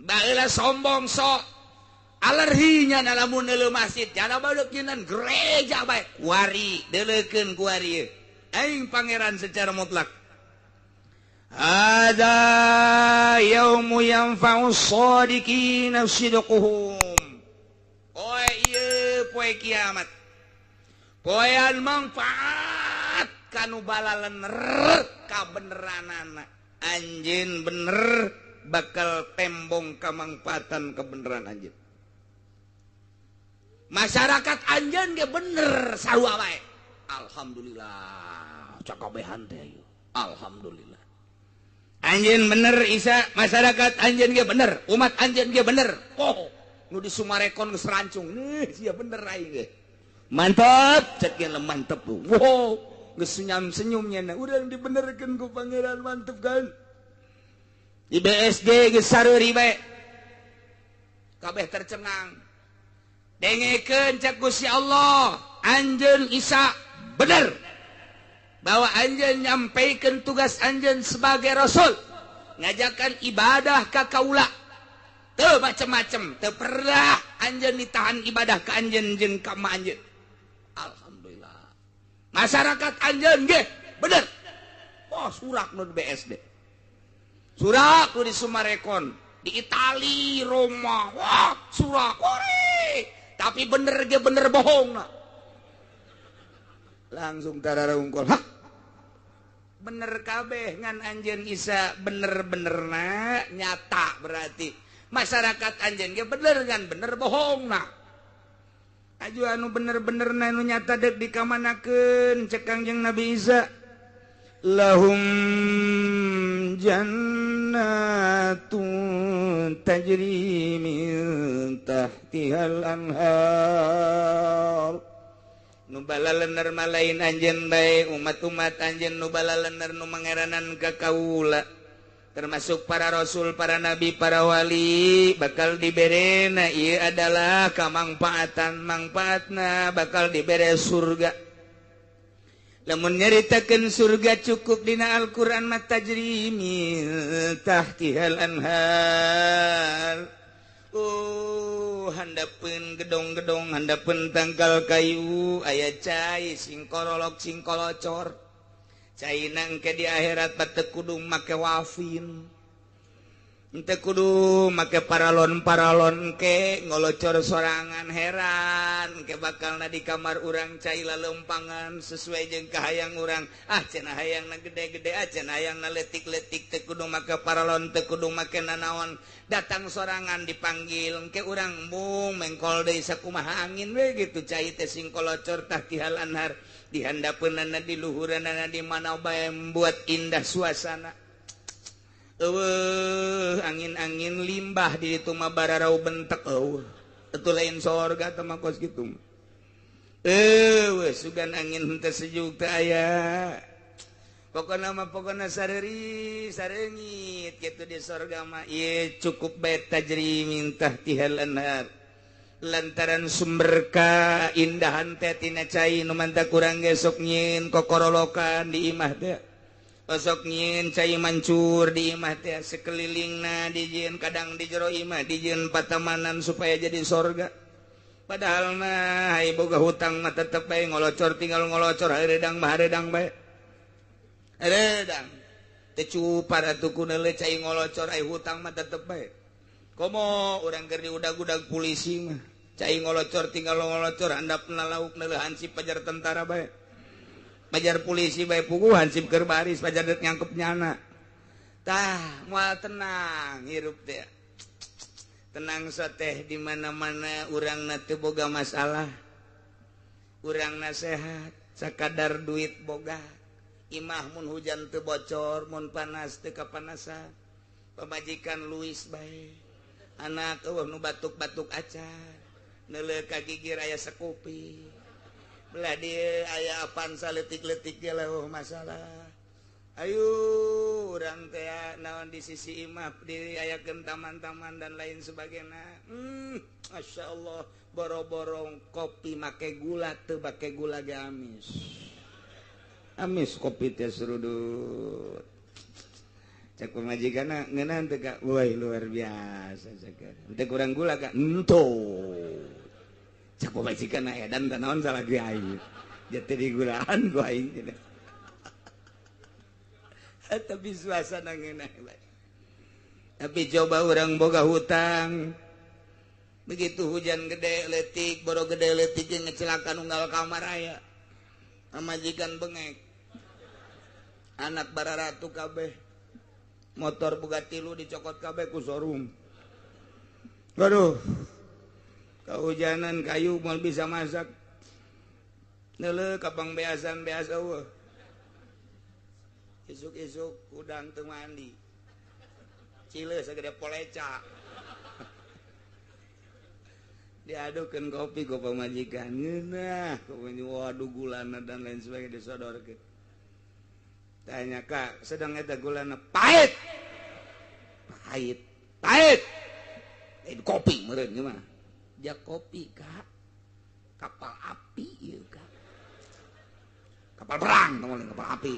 Baheula sombong, sok alerhinya lamun neuleuh masjid jana badeuk nyieunan gereja bae. Kuari deuleukeun, kuari aing pangeran secara mutlak. Hadza yaumu yanfa'us shadiqina sidquhum. Poe ieu poe kiamat, poean manfaat kanu balalener kabeneranana. Anjeun bener, bakal tembong kamangfaatan kebenaran anjeun. Masyarakat anjeun ge bener, sarua wae. Alhamdulillah, cakabehan teh. Alhamdulillah, anjeun bener Isa, masyarakat anjeun ge bener, umat anjeun ge bener. Oh, nu di Summarecon geus rancung nih, sia bener, aing ge mantep, cek ge mantep. Wow, geus senyum senyumnya. Nah, urang dibenerkeun ku Pangeran, mantep kan? Di BSD geus sareuri bae, kabeh tercengang. Dengekeun, cek Gusti Allah, anjeun Isa bener bahwa anjeun nyampaikan tugas anjeun sebagai rasul, ngajakan ibadah ka kaula, teu macem-macem, teu pernah anjeun ditahan ibadah ka anjeun jeung ka ma anjeun. Alhamdulillah, masyarakat anjeun ge bener. Oh, surak nu di BSD, surak nu di Summarecon, di Itali, Roma, wah, surak kore. Tapi bener ge bener bohong. Nah, langsung tararungkol. Hah, bener kabeh ngan anjeun Isa bener-bener na nyata, berarti masyarakat anjeun ge bener ngan bener bohong. Nah, aju anu bener-bener na nu nyata dek dikamanakeun? Cek Kangjeng Nabi Isa, lahum jannatun tajri min tahtihal anhar. Nu balalener mah lain anjeun bae, umat-umat anjeun nu balalener, nu mangeranan ka kaula, termasuk para rasul, para nabi, para wali, bakal diberena ieu adalah kamangfaatan. Mangfaatna bakal dibere surga. Lamun nyaritakeun surga cukup dina Al-Qur'an mah, tajri min tahtihal anhar. Oh, handapeun gedong-gedong, handapeun tangkal kayu aya cai singkorolok singkolocor. Cai nangke di akhirat teu kudu make wafin, teu kudu make paralon-paralon, ke ngolocor sorangan. Heran ke bakalna di kamar urang cai lalempangan sesuai jeung kahayang urang. Ah, cenah hayangna gede-gede, ah, cenah hayangna letik-letik, teu kudu make paralon, teu kudu make nanaon, datang sorangan dipanggil ke urang, mung mengkol deui sakumaha angin we gitu. Cai teh singkolocor, tahtihal anhar, di handapeunana, di luhuranana, di mana bae, membuat indah suasana. Eueuh angin-angin limbah di ditu mah, bararau bentek. Eueuh, itu lain sorga teh mah kos kitu mah. Eueuh, sugan angin henteu sejuk teh aya. Pokona mah, pokona sareuri sareungit kitu di sorga mah. Ieu cukup bae, tajri min tahtihal anhar, lantaran sumber kaindahan teh tina cai. Nu mantap kurang ge sok nyieun kokorolokan di imah teh, osok nyieun cai mancur di imah teh, sekelilingna dijieun, kadang di jero imah dijieun patamanan supaya jadi sorga. Padahal mah ai boga hutang mah tetep bae ngolocor, tinggal ngolocor. Hareudang mah hareudang bae, hareudang teu cupar atuh ku neuleuh cai ngolocor, ai hutang mah tetep bae. Komo urang keur diudag-udag polisi mah, cai ngolocor, tinggal ngolocor, handapna lauk neuleuh hansip, pajar tentara bae, pajar polisi bae, puguh hansip keur baris, pajar dek nyangkep nyana. Tah, moal tenang hirup teh. Tenang teh di mana-mana, urang na teu boga masalah, urang nasehat, sakadar duit boga, imah mun hujan teu bocor, mun panas teu kapanasan, pamajikan luis bae, anak eueuh nu batuk-batuk acan, neuleuh ka gigir aya sekupi, belah dieu aya Avanza leutik-leutik ge leuh masalah. Ayo urang teh naon, di sisi imah diayakeun taman-taman dan lain sebagainya. Masya Allah, boro-borong kopi make gula, teu make gula ge amis amis kopi teh, serudut. Cek pamajikanna ngeunah teu Kak? Woi luar biasa cek. Teu kurang gula Kak? Henteu. Cek pamajikanna edan teh naon salah ge aing. Dia teh digulaan ku aing cenah. Tapi suasana ngeunah. Tapi coba orang boga hutang. Begitu hujan gede letik, boro gede letik ngecelakan unggal kamar aya. Pamajikan bengek. Anak bararatu kabeh. Motor boga tilu dicokot kabeh ku showroom. Waduh. Kehujanan kayu moal bisa masak. Neuleuh kapang beasan beas eueuh. Isuk-isuk udang teu mandi. Cile segede poleca. Diadukeun kopi ku pamajikan. Ngeunah, waduh gulana dan lain sebagainya disodorkeun. Tanya Kak, sedang eta gulana pahit. Pahit. Pahit. Lain kopi meureun ieu mah. Ja kopi Kak. Kapal api ieu Kak. Kapal perang tong kapal api.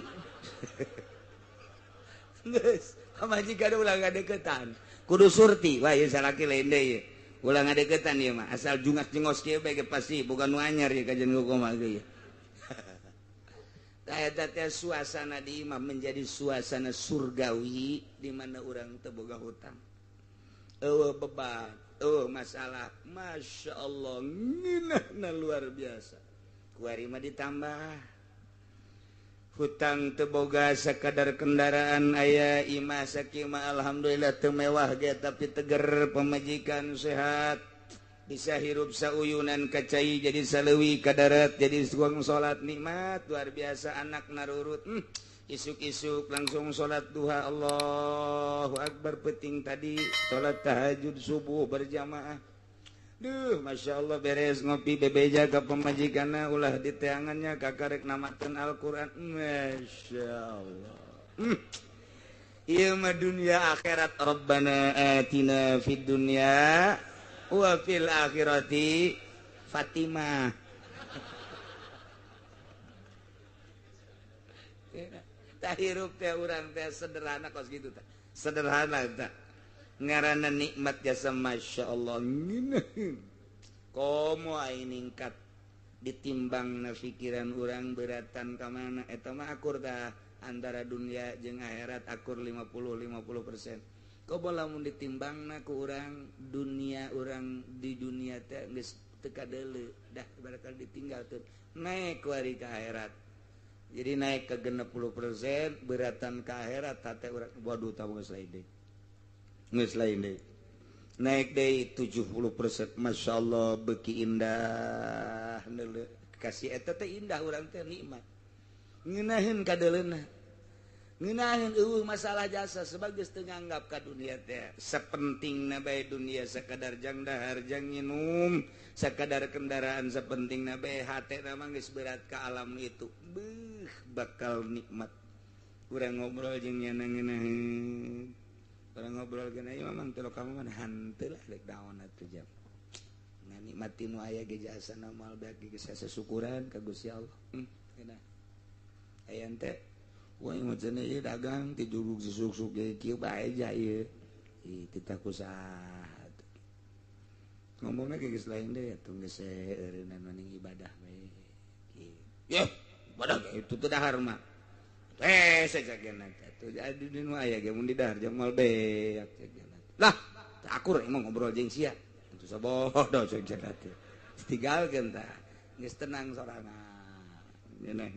Geus, pamajikan ulah ngadeukeutan. Kudu surti, wah ieu salaki lain deui ieu. Ulah ngadeukeutan ieu mah, asal jungas-jengos kieu bae ge pasti boga nu anyar ieu kajian kumaha ge ieu. Tah eta teh suasana di imah menjadi suasana surgawi di mana urang teu boga hutang. Eueuh beban, eueuh masalah, Masya Allah ngeunahna luar biasa. Kuari mah ditambah hutang teu boga sakadar kendaraan aya imah sakima alhamdulillah teu mewah ge tapi teger pamajikan sehat bisa hirup sauyunan kacai jadi saleuwi ka darat jadi suang salat nikmat luar biasa anak narurut isuk-isuk langsung salat duha Allahu akbar penting tadi salat tahajud subuh berjamaah. Duh, Masya Allah beres ngopi bebeja ke pemajikanna ulah diteangannya kakarek namaten Al-Quran. Masya Allah. Ieu mah dunia akhirat. Rabbana atina fid dunya wa fil akhirati Fatimah. Tah hirup teh urang teh sederhana kos gitu tah. Sederhana tah. Ngaranna nikmat jasa Masya Allah. Komo aing ningkat ditimbang na pikiran urang beratan ka mana eta mah akur tah antara dunia jeung akhirat akur 50-50%. Komo lamun ditimbangna ku urang dunia urang di dunia teh geus teu kadeuleu dah bakal ditinggal teu naik kuari ka akhirat. Jadi naik ke 60% beratan ka akhirat hate urang waduh tah geus lain deui. Geus lain deui. Naik deui 70%, Masya Allah beuki indah. Kasih eta teh indah urang teh nikmat. Ngeunaheun kadeuleuna. Ngeunaheun eueuh masalah jasa sebab geus teu nganggap ka dunia teh. Sapentingna bae dunia sakadar jang dahar jang nginum, sakadar kendaraan sapentingna bae hatena mah geus berat ka alam itu. Beuh bakal nikmat. Urang ngobrol jeung nyana ngeunaheun. Orang ngobrol gini, ya memang telo kamu mana hanteu lah rek daon atuh jam. Nah nikmati nu aya ge jasana moal beak ge syukuran ka Gusti Allah. Geunah. Aya teh wah mah cenah ieu dagang ti jurug susuk-suk ge kieu bae ja ieu. Ih titah ku saha. Ngomongna ge geus lain deui atuh geus eureunnan maning ibadah we. Yeuh, ibadah ge itu teu dahar mah. Saja tuh jadi nu aya ge mun didahar jeung moal beak lah akur emang ngobrol jeung sia itu sabodo jeung cenah teh ditinggalkeun tah geus tenang sorangan nyeunah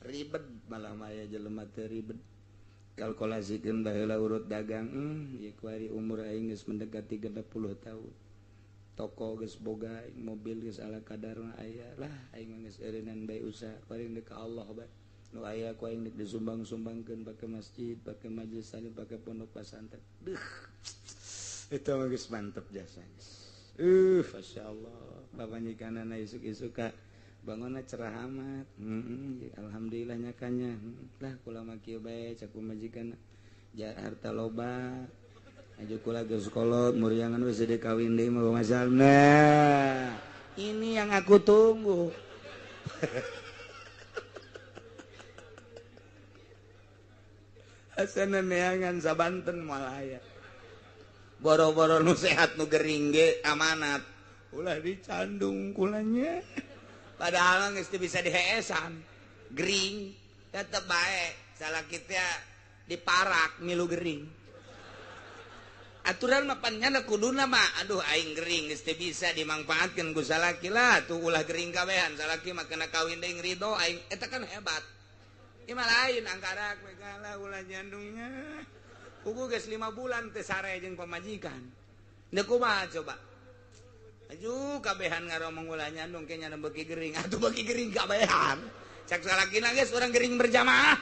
ribet malah mah aya jelema teh ribet kalkulasikeun baheula urut dagang ieu kuari umur aing geus mendekati 60 tahun toko geus boga mobil geus ala kadarna aya lah aing geus eureunnan bae usaha kuari deuk ka Allah bae nu aya ku aing disumbang-sumbangkeun pake masjid, pake majelis salim, pake pondok pesantren. Duh. Eta mah geus mantep jasa geus. Masyaallah. Babanyikanana isuk-isuk ka bangunna cerah amat. Alhamdulillah nya kanya. Lah kula mah kieu bae cak pamajikan ja harta loba. Aju kula geus kolot muriangan we sede kawin deui mah masalna. Ini yang aku tunggu. Asana neangan sabanten moal aya. Boro-boro nu sehat nu gering ge amanat. Ulah dicandung kulanya. Padahal geus teu bisa diheesan. Gering tetep bae salaki teh diparak milu gering. Aturan mah pan nyana kuduna mah aduh aing gering geus teu bisa dimangfaatkeun ku salaki lah tuh ulah gering kabehan salaki mah kena kawin deui ridho aing eta kan hebat. Ieu mah lain angkarak we kalah ulah nyandungnya. Kuku geus 5 bulan teu sare jeung pamajikan. Deuk kumaha coba? Aduh kabehan ngaromong ulah nyandung ke nyana beuki gering. Atuh beuki gering kabehan. Cak salakina geus urang gering berjamaah.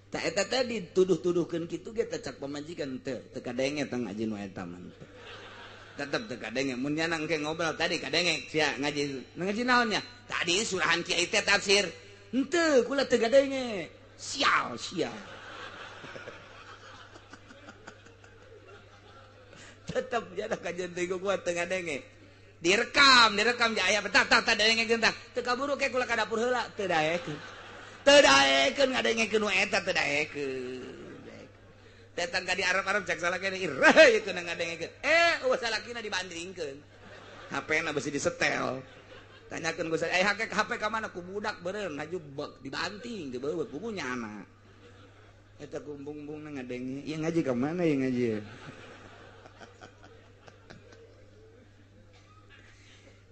Tak eta teh dituduh-tuduhkeun kitu ge teh cak pamajikan teu teu kadenge teh ngaji nu eta mah. Tetep teu kadenge mun nyana engke ngobrol tadi kadenge sia ngaji. Ngaji naon nya? Tadi surahan kiai teh tafsir. Henteu kula teu kadenge. Sial sial. Tetep jada kajian teh kuat teu ngadenge. Direkam, direkam ja aya tah tah tah dengekeun tah. Teu kaburu ke kula ka dapur heula teu daekeun. Teu daekeun ngadengekeun nu eta teu daekeun. Datang ka di Arab-Arab cak salakina irah ieu keuna ngadengekeun. Eueuh salakina dibandingkeun. HP-na beusi disetel. Tanyakeun ku saya, HP ka mana ku budak beureun haju dibanting dibeut buku nyana. Eta kumbung-bumbungna ngadenge. Ieu ngaji ka mana ieu ngaji?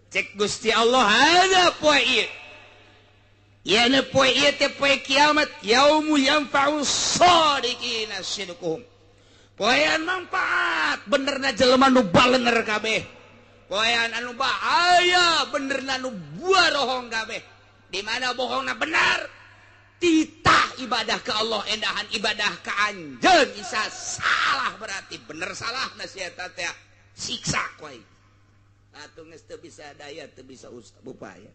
Cek Gusti Allah ada poe ieu. Ieu poe ieu teh poe kiamat, yaumu yanfa'u shadiqina sidquhum. Poean manfaat benerna jelema nu balener kabeh. Poean anu bahaya benerna nu bohong kabeh. Di mana bohongna benar? Titah ibadah ke Allah endahan ibadah ka anjeun isa salah berarti bener salah na si eta teh siksa ku aing. Atuh geus teu bisa daya teu bisa upaya.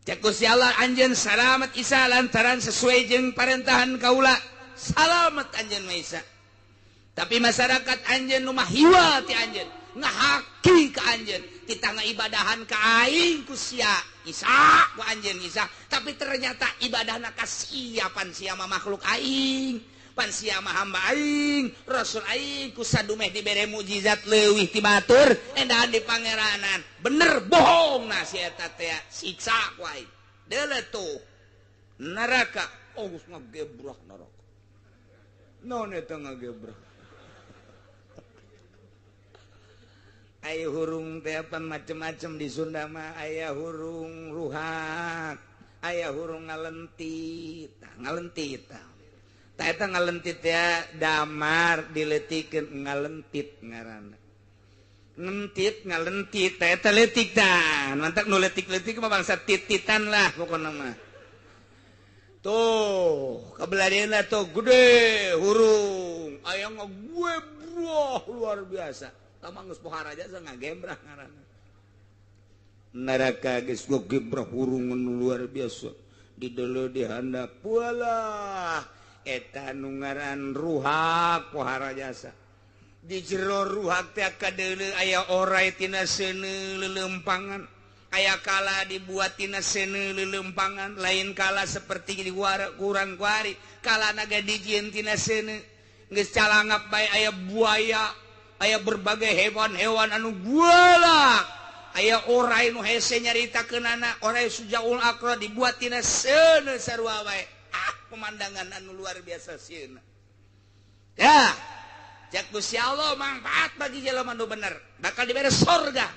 Cek Gusti Allah anjeun salamet Isa lantaran sesuai jeung parentahan kaula. Salamet anjeun mah Isa. Tapi masyarakat anjeun nu mah hiwa ti anjeun, ngahaki ka anjeun, titah ngaibadahan ka aing ku sia Isa ku anjeun Isa, tapi ternyata ibadahna ka sia pan sia mah makhluk aing. Pan sia mah hamba aing, rasul aing ku sadumeh dibere mukjizat leuwih ti batur endahan di pangeranan. Bener bohong na si eta teh siksa ku aing. Deuleu tuh neraka, oh geus ngagebrah neraka. Naon eta ngagebrah? Aya hurung teh apa macem-macem di Sunda mah, aya hurung ruhak, aya hurung ngalentit, ngalentit. Ta eta ngalentit ya damar diletikeun ngalentit ngaranna. Ngentit ngalentit ta eta leutik tah. Mantak nu leutik-leutik mah bangsa tititan lah pokona mah. Tuh, kabelah tuh gede hurung aya ngagebrah luar biasa. Tama geus pohara jasa ngagebrah ngaranna. Neraka geus ngagebrah hurung nu luar biasa. Di deuleu di handap walah. Eta nu ngaran ruhak pohara jasa. Di jero ruhak teh kadeuleu aya orai tina seuneu leuleumpangan. Aya kala dibuat tina seuneu leuleumpangan, lain kala seperti di kurang kuari, kala naga dijieun tina seuneu. Geus calangap bae aya buaya, aya berbagai hewan-hewan anu gualak. Aya orai nu hese nyaritakeunana, orai sujaul akra dibuat tina seuneu sarua bae. Pemandangan anu luar biasa sieuna. Ya, cek Gusti Allah manfaat bagi jelema nu bener, bakal dibere sorga.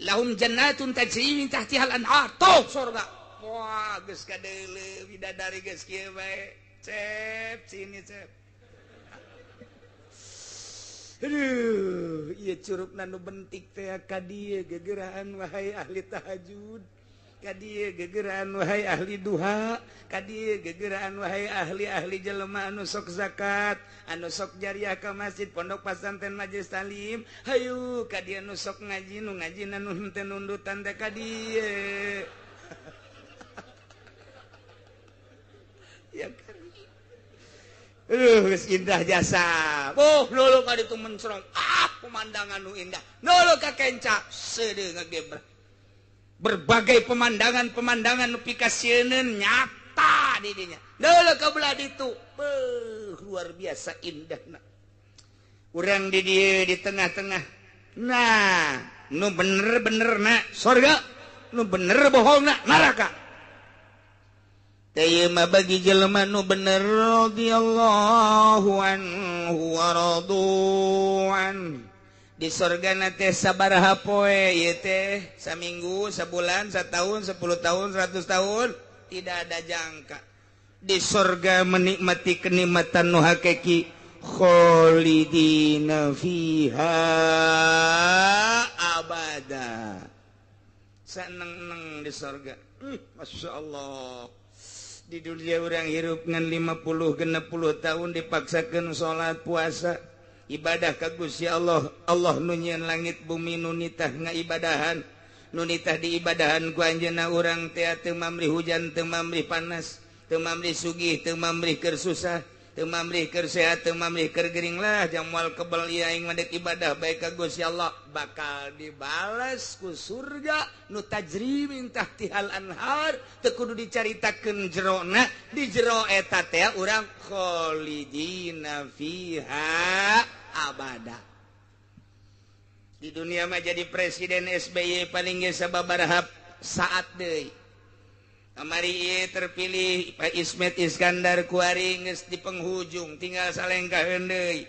Lahum jannatun tajri min tahtihal anhar. Tuh sorga. Wah, geus kadeuleu bidadari geus kieu bae. Cep sini cep. Aduh, ieu curugna nu bentik teh ka dieu gegeraan wahai ahli tahajud. Ka dieu gegeraan wahai ahli duha, ka dieu gegeraan wahai ahli-ahli jelema anu sok zakat, anu sok jariah ka masjid, pondok pesantren, majelis taklim. Hayu ka dieu nu sok ngaji, nu ngajina nu henteu nundutan teh ka dieu. Ya kan. Aduh, geus indah jasa. Oh, lulu ka ditu mencrong. Ah, pemandangan nu indah. Lulu ka kenca, seudeuh ngagebrah. Berbagai pemandangan-pemandangan nu pikasieun nyata di dinya. Deuleu ka belah ditu. Beuh, luar biasa indahna. Urang di dieu di tengah-tengah. Nah, nu bener-bener na sorga, nu bener bohong na neraka. Teh mah bagi jelema nu bener radhiyallahu anhu wa radu'an. Di sorga teh sabaraha poe ieu teh, saminggu, sabulan, satahun, 10 tahun, 100 tahun, tidak ada jangka. Di sorga menikmati kenikmatan nu hakiki, kholidina fiha abada. Seneng-neng di sorga. Masya Allah. Di dunia orang hirup ngan 50 60 tahun dipaksakan sholat, puasa, ibadah ka Gusti Allah. Allah nu nyieun langit bumi nu nitah ngaibadahan, nu nitah diibadahan ku anjeunna urang teh teu mamrih hujan, teu mamrih panas, teu mamrih sugih, teu mamrih keur susah, teu mamrih keur sehat, teu mamrih keur gering lah jang moal kebel ieu aing mah dek ibadah bae ka Gusti Allah, bakal dibales ku surga nu tajri min tahtihal anhar, teu kudu dicaritakeun jerona, di jero eta teh urang kholidina fiha abada. Di dunia mah jadi presiden SBY paling ge sababaraha saat deui. Kamari ieu terpilih Pak Ismet Iskandar kuari geus di penghujung tinggal salengkaheun deui.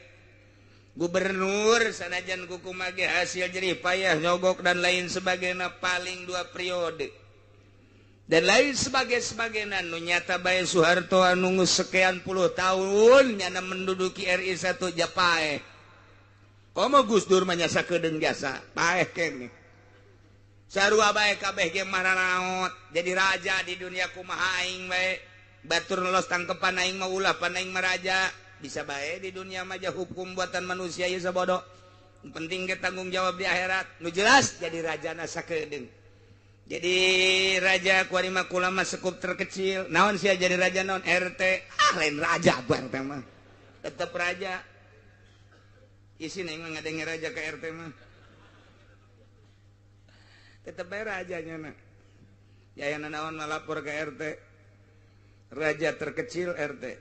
Gubernur sanajan kukumaha ge hasil jerih payah nyogok dan lain sebagainya paling 2 periode. Dan lain sebagainya nu nyata bae Soeharto anu geus sekian puluh tahun nyana menduduki RI 1 japaeh. Komo Gus Dur mah nyasa kedeung jasa paeh keneh. Sarua bae kabeh ge maranaot jadi raja di dunia kumaha aing bae, batur lolos tangkepan aing mah ulah pan aing mah raja, bisa bae di dunia mah hukum buatan manusia ieu sabodo. Penting ge tanggung jawab di akhirat nu jelas jadi rajana sakedeung. Jadi raja kuari mah kula mah sekup terkecil, naon sia jadi raja naon RT, ah lain raja atuh RT mah tetep raja. Isin aing mah ngadenge raja ka RT mah tetep bae rajanya na. Ya yang naon melapor ke RT. Raja terkecil RT.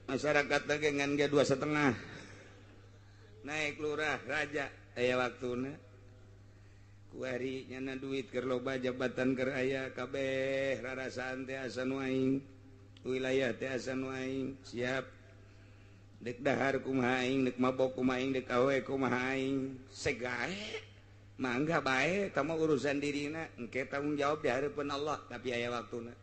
Masyarakat lagi ngan ge 2,5. Naik lurah raja aya waktuna. Kuari nyana duit keur loba jabatan keur aya kabeh rarasaan teh asa nu aing. Wilayah teh asa nu aing siap. Dek dahar kumaha aing, dek mabok kumaha aing, dek awe kumaha aing. Segae mangga bae eta mah urusan dirina, engke tanggung jawab di hareupeun Allah, tapi aya waktuna.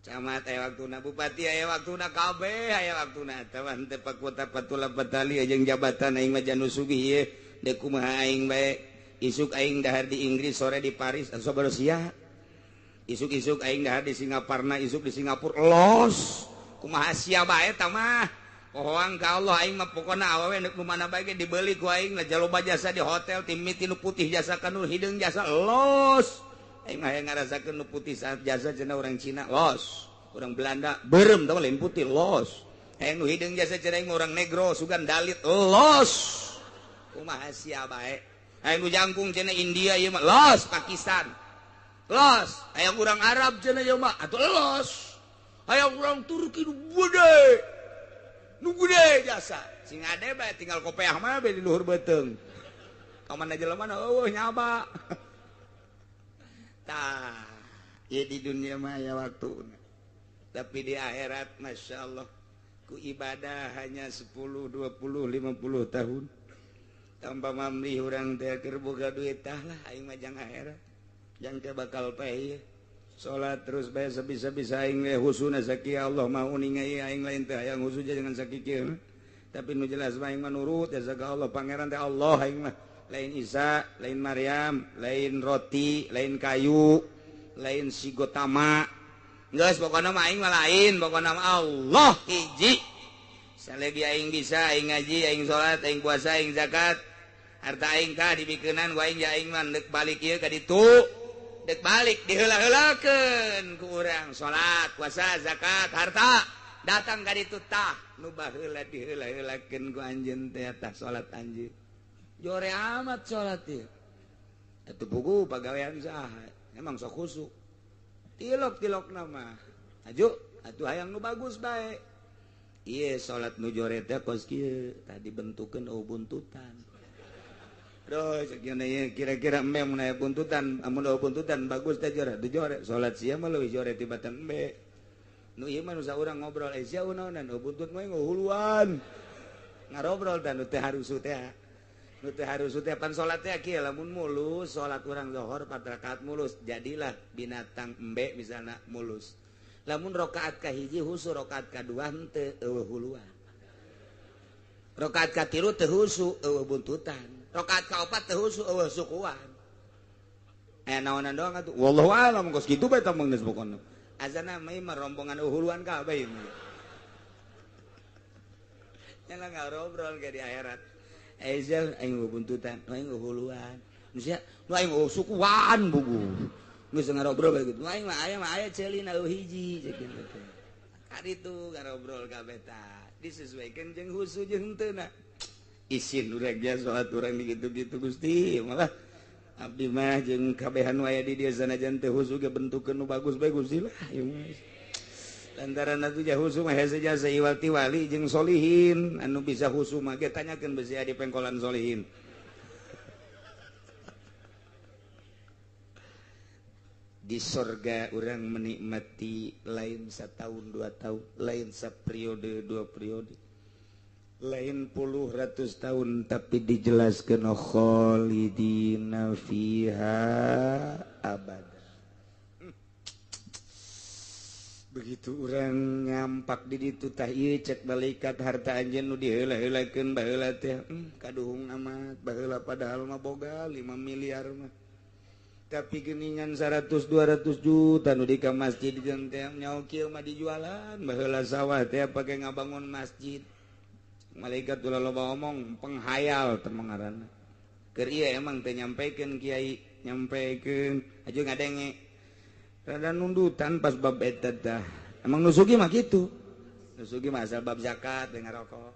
Camat aya waktuna, bupati aya waktuna, kabeh aya waktuna. Eta mah henteu pakuta patula patali jeung jabatan aing mah janu sugih ieu, deuk kumaha aing bae. Isuk aing dahar di Inggris, sore di Paris, asa sia. Isuk-isuk aing dahar di Singaparna, isuk di Singapura, los. Kumaha sia bae eta mah. Pohoang ka Allah aing mah pokona awewe neuk nu mana bae ge dibeli ku aing lah jaloba jasa di hotel timiti nu putih jasa ka nu hideung jasa los. Aing mah hayang ngarasakeun nu putih saat jasa cenah urang Cina los, urang Belanda beureum tah lain putih los. Hayang nu hideung jasa cenah aing urang negro sugan dalit los. Kumaha sia bae. Hayang nu jangkung cenah India ieu mah los, Pakistan los. Hayang urang Arab cenah ieu mah atuh los. Hayang urang Turki nu gede. Nu gede jasa sing ade bae tinggal kopeah mah bae di luhur beuteung. Ka mana jelema na eueuh nyaba. Tah, ieu di dunia mah aya waktuna. Tapi di akhirat masya Allah ku ibadah hanya 10, 20, 50 tahun. Tanpa mamlih urang teh keur boga duit tah lah aing mah jang akhirat. Jang teh bakal paeh. Salat terus bae sabisa-bisa aing we husuna sakieu Allah mah uninga ieu aing lain teh hayang husu jangan sakieu. Tapi nu jelas mah aing mah nurut jasa ka Allah pangeran teh Allah aing mah. Lain Isa, lain Maryam, lain roti, lain kayu, lain si Gotama. Geus pokona mah aing mah lain, pokona mah Allah hiji. Salegi aing bisa aing ngaji, aing salat, aing puasa, aing zakat. Harta aing tah dibikeunan ku aing ya aing mah deuk balik ieu ka ditu. Dek balik diheula-heulakeun ku urang salat, puasa, zakat, harta datang ka ditu tah nu baheula diheula-heulakeun ku anjeun teh tah salat anjeun. Jore amat salat ieu. Atuh pugu pagawean saha? Emang sok khusuk. Tilok-tilok nama. Aju atuh hayang nu bagus bae. Ieu salat nu joret teh kos kieu tadi bentukeun eueuh buntutan. Duh sakieu kira-kira embe mun aya buntutan, amun eueuh buntutan bagus teh joret, joret. Salat sia mah leuwih joret tibatan embe. Nu ieu mah nu saurang ngobrol eh sia naonan eueuh buntut mah ngahuluan. Ngarobrol dan nu teh harusu teh. Nu teh harusu teh pan salat teh kieu lamun mulus salat urang zuhur 4 rakaat mulus jadilah binatang embe misalna mulus. Lamun rakaat kahiji husu rakaat kadua henteu eueuh huluan. Rakaat katilu teu husu eueuh buntutan. Rakaat kaopat teu husu eueuh sukuan. Aya naonan doang atuh. Wallahu a'lam kos kitu bae tah geus pokona. Azana mah rombongan huluan kabeh ieu. Nyala ngarobrol ke di akhirat. Ezel aing buntutan, aing huluan. Nu sia, nu aing sukuan bugu. Geus ngarobrol bae kitu. Aing mah aya ceulina eueuh hiji cek kitu teh. Kaditu ngarobrol kabeh tah. Disesuaikeun jeung husu jeung henteu na. Isin urang dia salat urang di kitu-kitu Gusti, malah abdi mah jeung kabehan nu aya di dieu sanajan teu husu ge bentukeun nu bagus bae Gusti lah ieu mah. Lantaran atuh jah husu mah hese jasa iwal ti wali jeung solihin anu bisa husu mah ge tanyakeun besi di pengkolan solihin. Di sorga orang menikmati lain setahun 2 tahun, lain saperiode 2 periode, lain puluh ratus tahun, tapi dijelaskan khalidina fiha abada. Begitu orang nyampak di ditu tah ieu cek malaikat harta anjeun nu diheula-heulakeun baheula teh kaduhung amat baheula padahal mah boga 5 miliar mah. Tapi geningan 100 200 juta nu di ka masjid jeung teh nyaho kieu mah dijualan baheula sawah teh pake ngabangun masjid. Malaikat ulah loba omong penghayal teh ngaranna. Keur ieu emang teh nyampekeun kiai, nyampekeun aju ngadenge. Rada nundutan pas bab eta tah. Emang nu sugih mah kitu. Nu sugih mah asal bab zakat teh ngarokok.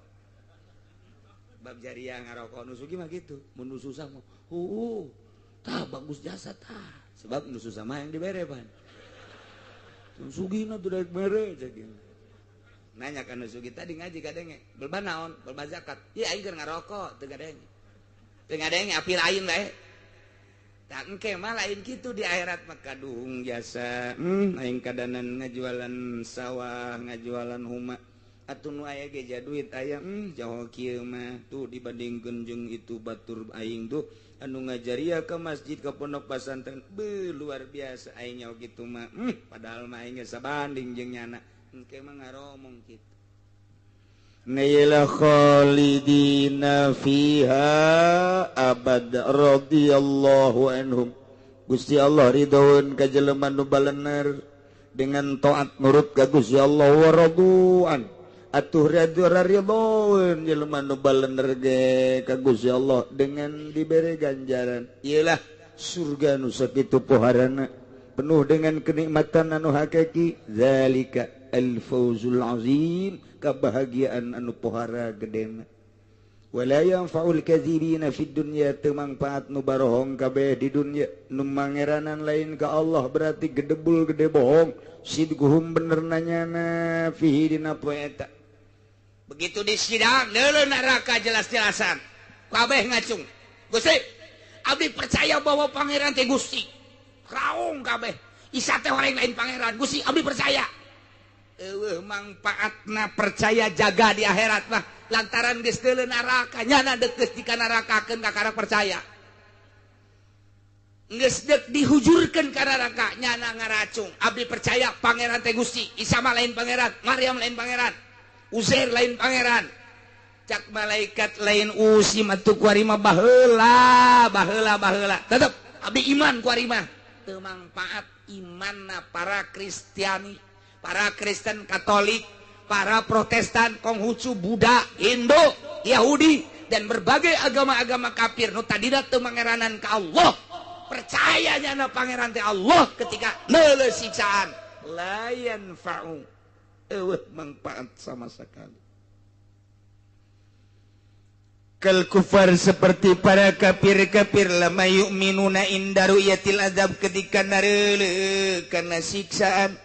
Bab jariah ngarokok nu sugih mah kitu. Mun nu susah mah heueuh. Tah bagus jasa tah. Sebab nu susah mah yang dibere pan. Nu sugihna teu daek mere cek ieu. Nanya ka nu sugih tadi ngaji kadenge. Belba naon? Belba zakat. Ieu aing keur ngarokok teu kadenge. Teu ngadenge api lain bae. Tak engke mah lain kitu di akhirat mah kaduhung jasa. Aing kadanan ngajualan sawah, ngajualan huma. Atuh nu aya ge ja duit aya, jauh kieu mah tuh dibandingkeun jeung itu batur aing tuh anu ngajaria ke masjid ke pondok pesantren. Beuh luar biasa aing nyaho kitu mah. Padahal mah aing geus sabanding jeung nyana. Engke mah ngaromong kitu. Naila khalidina fiha abad radhiyallahu anhum. Gusti Allah ridhoeun ka jelema nu balener dengan taat nurut ka Gusti Allah wa raduan. Atuh ridhoeun jelema nu balener ge ka Gusti Allah dengan dibere ganjaran. Iyalah surga nu sakitu poharana penuh dengan kenikmatan anu hakiki. Zalika al-fawzul azim, kebahagiaan anu pohara gedena. Wala yanfa'ul kadzibina fid dunya, teu mangpaat nu barohong kabeh di dunya. Nu mangeranan lain ka Allah berarti gedebul gede bohong. Sidguhum bener nanyana fihi dina poe eta. Begitu di sidang neuleuh neraka jelas-jelasan kabeh ngacung. Gusti, abdi percaya bahwa pangeran teh Gusti. Raung kabeh. Isa teh orang lain pangeran. Gusti, abdi percaya. Eueuh mangpaatna percaya jaga di akhirat mah lantaran geus deuleu neraka nyana deuk dikanarakakeun kakara percaya. Geus deuk dihujurkeun ka neraka nyana ngaracung. Abdi percaya pangeran teh Gusti, Isa mah lain pangeran, Maryam lain pangeran, Uzair lain pangeran. Cak malaikat lain usi mah tu kuari mah baheula, baheula baheula. Tetep abdi iman kuari mah. Teu mangpaat imanna para Kristiani, para Kristen Katolik, para Protestan, Konghucu, Buddha, Hindu, Yahudi, dan berbagai agama-agama kafir nu tadina teu mangeranan ka Allah. Percaya nyana pangeran teh Allah ketika neuleuh siksaan la yanfa'u, eueuh mangpaat sama sekali. Kal kufar seperti para kafir-kafir lama yu'minuna inda ru'yatil azab ketika nareuleuh kana siksaan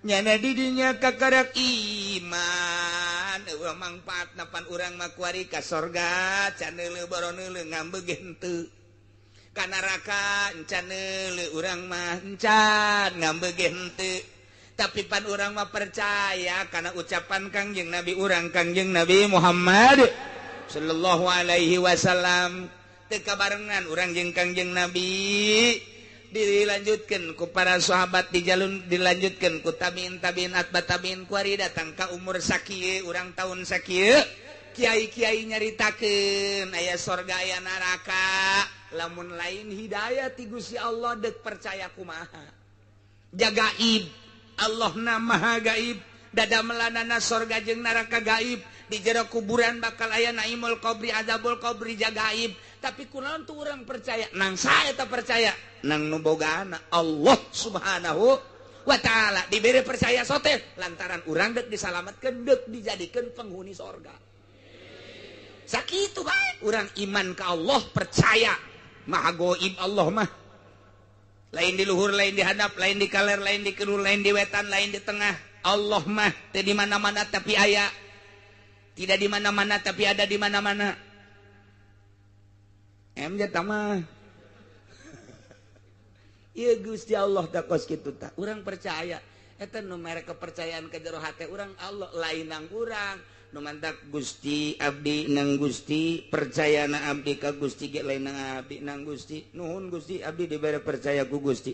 nyana didinya kakarak iman eueuh mangfaatna pan urang mah kuari ka sorga can neuleuh boro neuleuh ngambeu ge henteu ka neraka encan neuleuh urang mah encan ngambeu ge henteu tapi pan urang mah percaya karena ucapan Kangjeng Nabi urang Kangjeng Nabi Muhammad Shallallahu Alaihi Wasallam. Teu kabarengan urang jeung Kangjeng Nabi dilanjutkan ku para sahabat di jalun dilanjutkan ku tabiin tabiin atba tabiin kuari datang ka umur sakieu urang tahun sakieu kiai-kiai nyaritakeun aya sorga aya neraka lamun lain hidayah ti Gusti Allah deuk percaya kumaha jaga gaib Allah na maha gaib dada melanana sorga jeung neraka gaib di jero kuburan bakal aya naimul qabri azabul qabri gaib tapi kunaon tuh urang percaya nang saya tak percaya nang nu bogaana Allah Subhanahu wa taala diberi percaya sote lantaran urang dek disalamatkeun dek dijadikeun penghuni sorga sakitu bae urang iman ka Allah percaya maha goib Allah mah lain di luhur lain di hadap lain di kaler lain di kidul lain di wetan lain di tengah Allah mah teu di mana-mana tapi aya tidak di mana-mana tapi ada di mana-mana. Em jatah mah. Ieu Gusti Allah da kos kitu tah. Urang percaya eta nu mere kepercayaan ke jero hate urang Allah lain nang urang. Nu mantak Gusti abdi nang Gusti percayana abdi ka Gusti ge lain nang abdi nang Gusti. Nuhun Gusti abdi dibere percaya ku Gusti.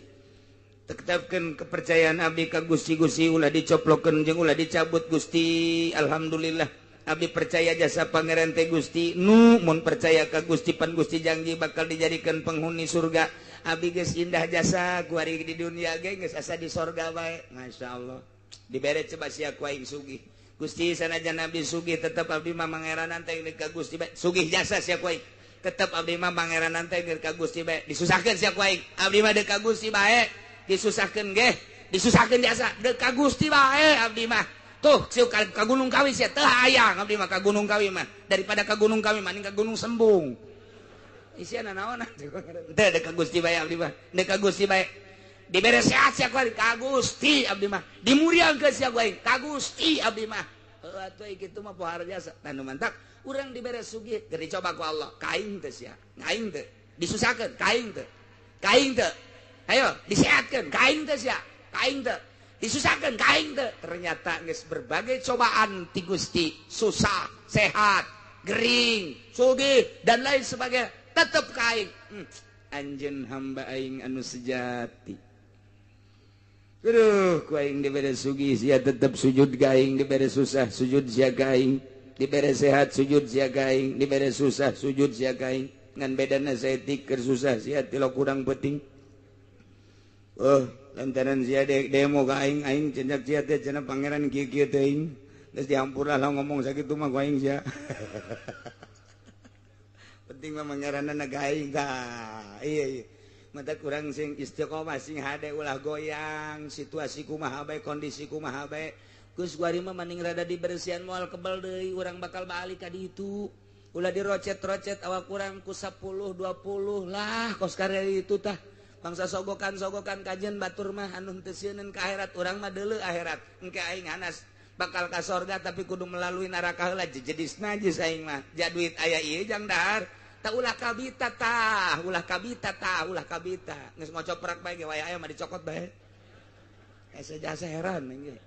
Tetapkeun kepercayaan abdi ka Gusti Gusti ulah dicoplokeun jeung ulah dicabut Gusti. Alhamdulillah. Abdi percaya jasa pangeran teh Gusti nu mun percaya ka Gusti pan Gusti janji bakal dijadikan penghuni surga abdi geus indah jasa kuari di dunia ge geus asa di sorga bae masyaallah dibere coba sia ku aing sugih Gusti sanajan abdi sugih tetep abdi mah mangeranan teh ka Gusti bae sugih jasa sia ku aing tetep abdi mah mangeranan teh ka Gusti bae disusahkeun sia ku aing abdi mah deuk ka Gusti bae disusahkeun ge disusahkeun jasa deuk ka Gusti bae abdi mah tuh siu ka Gunung Kawi sia teu hayang abdi mah ka Gunung Kawi mah daripada ka Gunung Kawi mah ka Gunung Sembung isiana naon teu deuk ka Gusti bae abdi mah deuk ka Gusti bae dibere sehat sia ku ka Gusti abdi mah dimuriangkeun sia ku ka Gusti abdi mah heuh atuh kitu mah pohara jasa tah nu mantak urang dibere sugih keur dicoba ku Allah ka aing teh sia aing teh disusahkeun ka aing teh ka aing teh ayo disehatkeun ka aing teh sia ka aing teh disusahkan ka aing teh ternyata geus berbagai cobaan ti Gusti susah sehat gering sugih dan lain sebagainya tetep ka aing anjeun hamba aing anu sejati aduh ku aing dibere sugih sia tetep sujud ka aing dibere susah sujud sia ka aing dibere sehat sujud sia ka aing dibere susah sujud sia ka aing ngan bedana saeutik keur susah sia tilo kurang penting oh lantaran sia demo ka aing aing cendak sia teh cenah pangeran kieu-kieu teuing geus dihampura lah ngomong sakitu mah ku aing sia penting mah pangeranna ka aing tah iya iya mata kurang sing istiqomah sing hade ulah goyang situasi kumaha bae kondisi kumaha bae geus kuari mah mending rada dibersihan moal kebel deui urang bakal balik ka ditu ulah dirocet-rocet awak kurang ku 10 20 lah kos karya itu tah bangsa sogokan-sogokan kajian batur mah anu teu sieun ka akhirat urang mah deuleu akhirat engke aing hanas bakal ka sorga tapi kudu melalui neraka heula jejedis najis aing mah ja duit aya ieu jang dahar tah ulah kabita tah ulah kabita tah ulah kabita geus ngocoprak bae ge waya aya mah dicokot bae asa jasa heran ge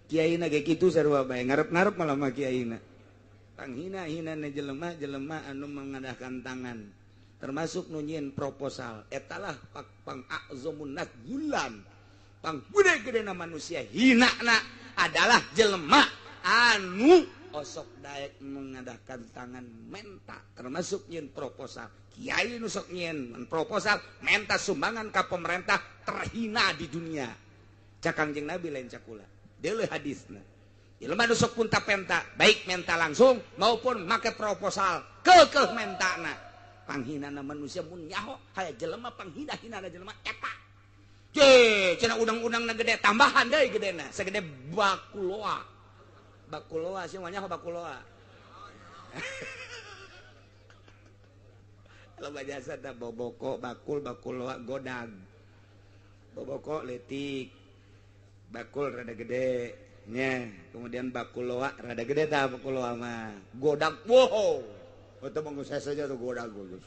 kiaina ge kitu sarua bae ngarep-ngarep malah mah kiaina panghina-hinana jelema-jelema anu mengadahkan tangan termasuk nu nyieun proposal etalah pang a'zamun nas gulan pang gede-gedena manusia hinana adalah jelema anu osok daek mengadahkan tangan menta termasuk nyieun proposal kiai nu sok nyieun proposal menta sumbangan ka pemerintah terhina di dunia cak Kangjeng Nabi lain cakula deuleu hadisna jelema nu sok punta-penta baik menta langsung maupun make proposal keukeuh mentana panghinana manusia mun nyaho haya jelema panghina-hinana jelema eta je cenah udang-udangna gede tambahan deui gedena sagede bakuloa bakuloa sih mah nyaho bakuloa. Loba jasa tah boboko bakul bakul loa godag. Boboko leutik. Bakul rada gede nya, kemudian bakul loa rada gede tah bakul loa mah. Godag wow. Eta mah geus saja tuh godag geus.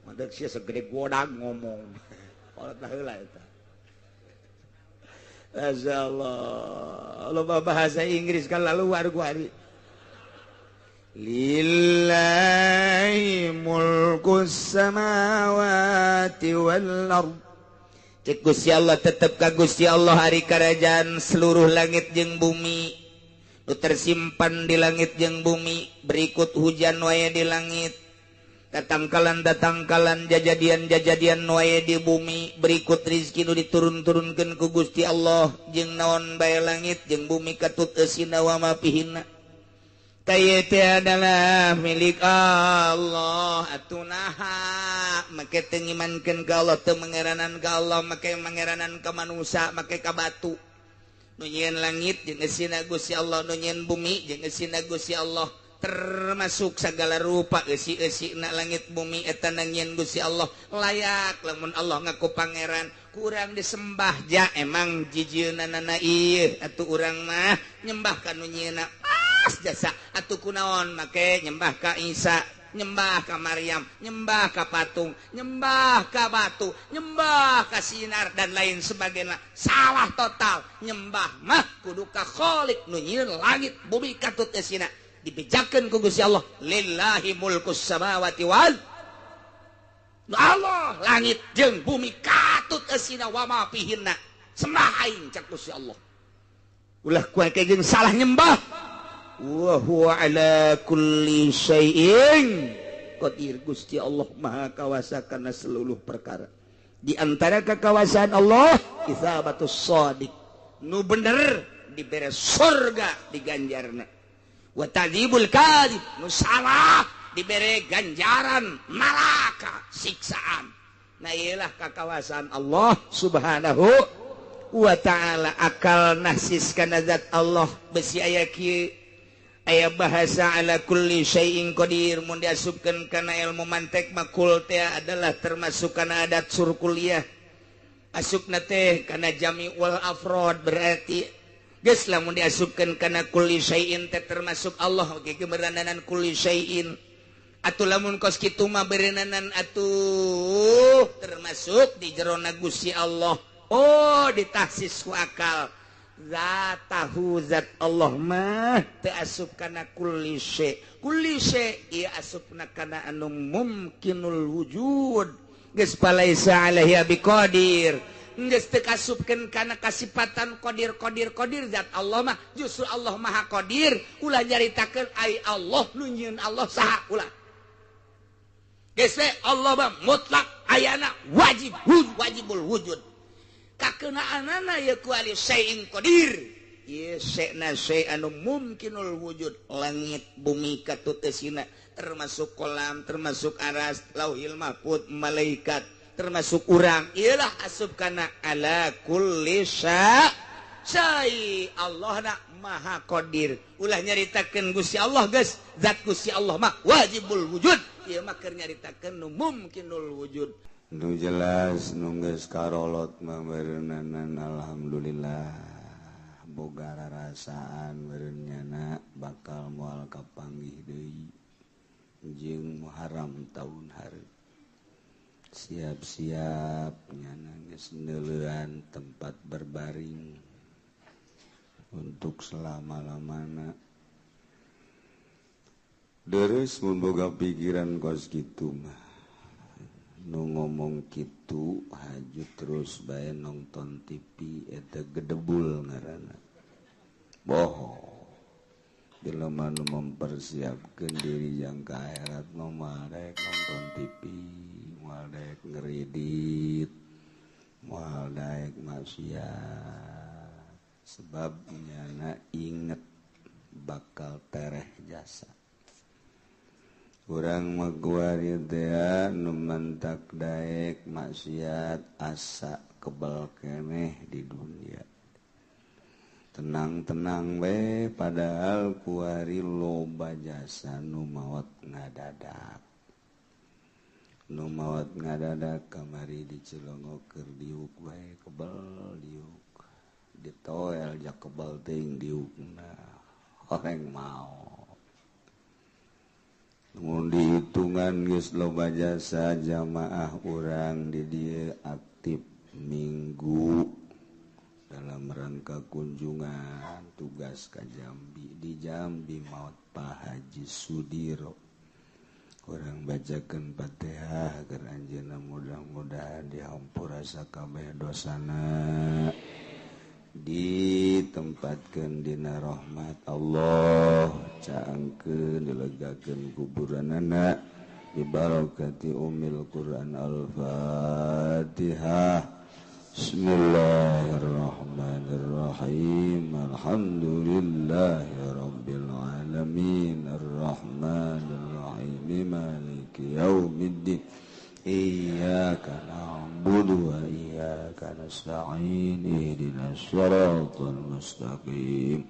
Mandek sia segede godag ngomong. Kolot baheula eta. Masya Allah. Loba bahasa Inggris kan luar gua hari. Lillahi mulkus samawati wal ard. Cek Gusti Allah tetep ka Gusti Allah hari kerajaan seluruh langit jeung bumi. Nu tersimpan di langit jeung bumi, berikut hujan wae di langit. Tatangkalan-tatangkalan jajadian-jajadian wae di bumi, berikut rizki nu diturun-turunkeun ku Gusti Allah jeung naon bae langit jeung bumi katut eusina wa ma fihinna. Tayete adalah milik Allah. Atuh naha make teu ngimankeun ka Allah, teu mangeranan ka Allah, make mangeranan ka manusa, make ka batu. Nu nyieun langit jeung eusina Gusti Allah, nu nyieun bumi jeung eusina Gusti Allah, termasuk segala rupa eusi-eusina langit bumi eta nyieun Gusti Allah. Layak lamun Allah ngaku pangeran, kurang disembah ja emang jijieunana ieu. Atuh urang mah nyembah ka nu nyieunna jasa. Atuh kunaon make nyembah ka Isa, nyembah ka Maryam, nyembah ka patung, nyembah ka batu, nyembah ka sinar dan lain sebagainya. Salah total. Nyembah mah kudu ka Khalik nu nyieun langit bumi katut eusina. Dibejakeun ku Gusti Allah, lillahi mulkus samawati wal Allah, langit jeung bumi katut eusina wa ma fihinna. Sembah aing cak Gusti Allah. Ulah ku jeung salah nyembah. Wa huwa ala kulli syai'in qadir. Gusti Allah maha kawasa kana seluruh perkara. Di antara kekawasaan Allah isabatus shadiq, nu bener dibere surga diganjarna. Wa tadzibul kadzib, nu salah dibere ganjaran neraka siksaan. Nah iyalah kekawasaan Allah Subhanahu wa ta'ala. Akal nahsis kana zat Allah besi aya kieu. Aya bahasa ala kulli syai'in qadir mun diasupkeun kana ilmu mantek makul teh adalah termasuk kana adat surkuliah. Asupna teh kana jami'ul afrod, berarti geus lamun diasupkeun kana kulli syai'in teh termasuk Allah oge berenanan kulli syai'in. Atuh lamun kos kitu mah berenanan atuh termasuk di jerona Gusti Allah. Oh ditahsis ku akal. Zatahu zat Allah mah teu asup kana kulli syai. Kulli syai ieu asupna kana anu mumkinul wujud. Geus palaisa alaihi biqadir. Geus teu kasupkeun kana kasipatan qadir qadir qadir zat Allah mah. Justru Allah maha qadir. Ulah nyaritakeun ai Allah nu nyieun Allah saha ulah. Geus we Allah mah mutlak ayana wajib wajibul wujud. Kakenaanana ya ku ali syai'in qadir. Ieu syai'na syai' anu mumkinul wujud, langit bumi katut eusina, termasuk kolam, termasuk aras, lauhil mahfud, malaikat, termasuk urang. Ieulah asup kana ala kulli syai'. Allah na maha qadir. Ulah nyaritakeun Gusti Allah geus, zat Gusti Allah mah wajibul wujud. Ieu mah keur nyaritakeun nu mumkinul wujud. Nu jelas nu geus karolot mah beureunana alhamdulillah boga rarasaan meureun nyana bakal moal kapanggih deui jeung Muharram taun hareup. Siap-siap nyana geus neuleuan tempat berbaring untuk selama-lamana. Deres mun boga pikiran kos kitu mah. Nu ngomong kitu haju terus bae nonton TV eta gedebul ngaranna. Bohong. Jelema nu mempersiapkeun diri jang ka akhirat mah moal daek nonton TV, moal daek ngeridit, moal daek maksiat. Sebab nyana inget bakal tereh jasa. Urang mah kuari teh nu mentak daek maksiat asa kebal keneh di dunia. Tenang-tenang we padahal kuari loba jasa nu maot ngadadak. Nu maot ngadadak kamari di Cilongok keur diuk bae kebal diuk. Ditoel ja kebal teuing diukna. Horeng maot. Mun dihitungan geus loba jasa jamaah urang di dieu aktif minggu dalam rangka kunjungan tugas ka Jambi. Di Jambi maot Pak Haji Sudiro. Urang bacakeun Fatihah agar anjeunna mudah-mudahan dihampura sakabeh dosana, ditempatkeun dina rahmat Allah, caangkeun dilegakeun kuburanana bibarakati umil Quran. Al-Fatihah. Bismillahirrahmanirrahim. Alhamdulillahirabbil alamin arrahmanirrahim maliki yaumiddin. Iyyaka na'budu wa iyyaka nasta'in ihdinas siratal mustaqim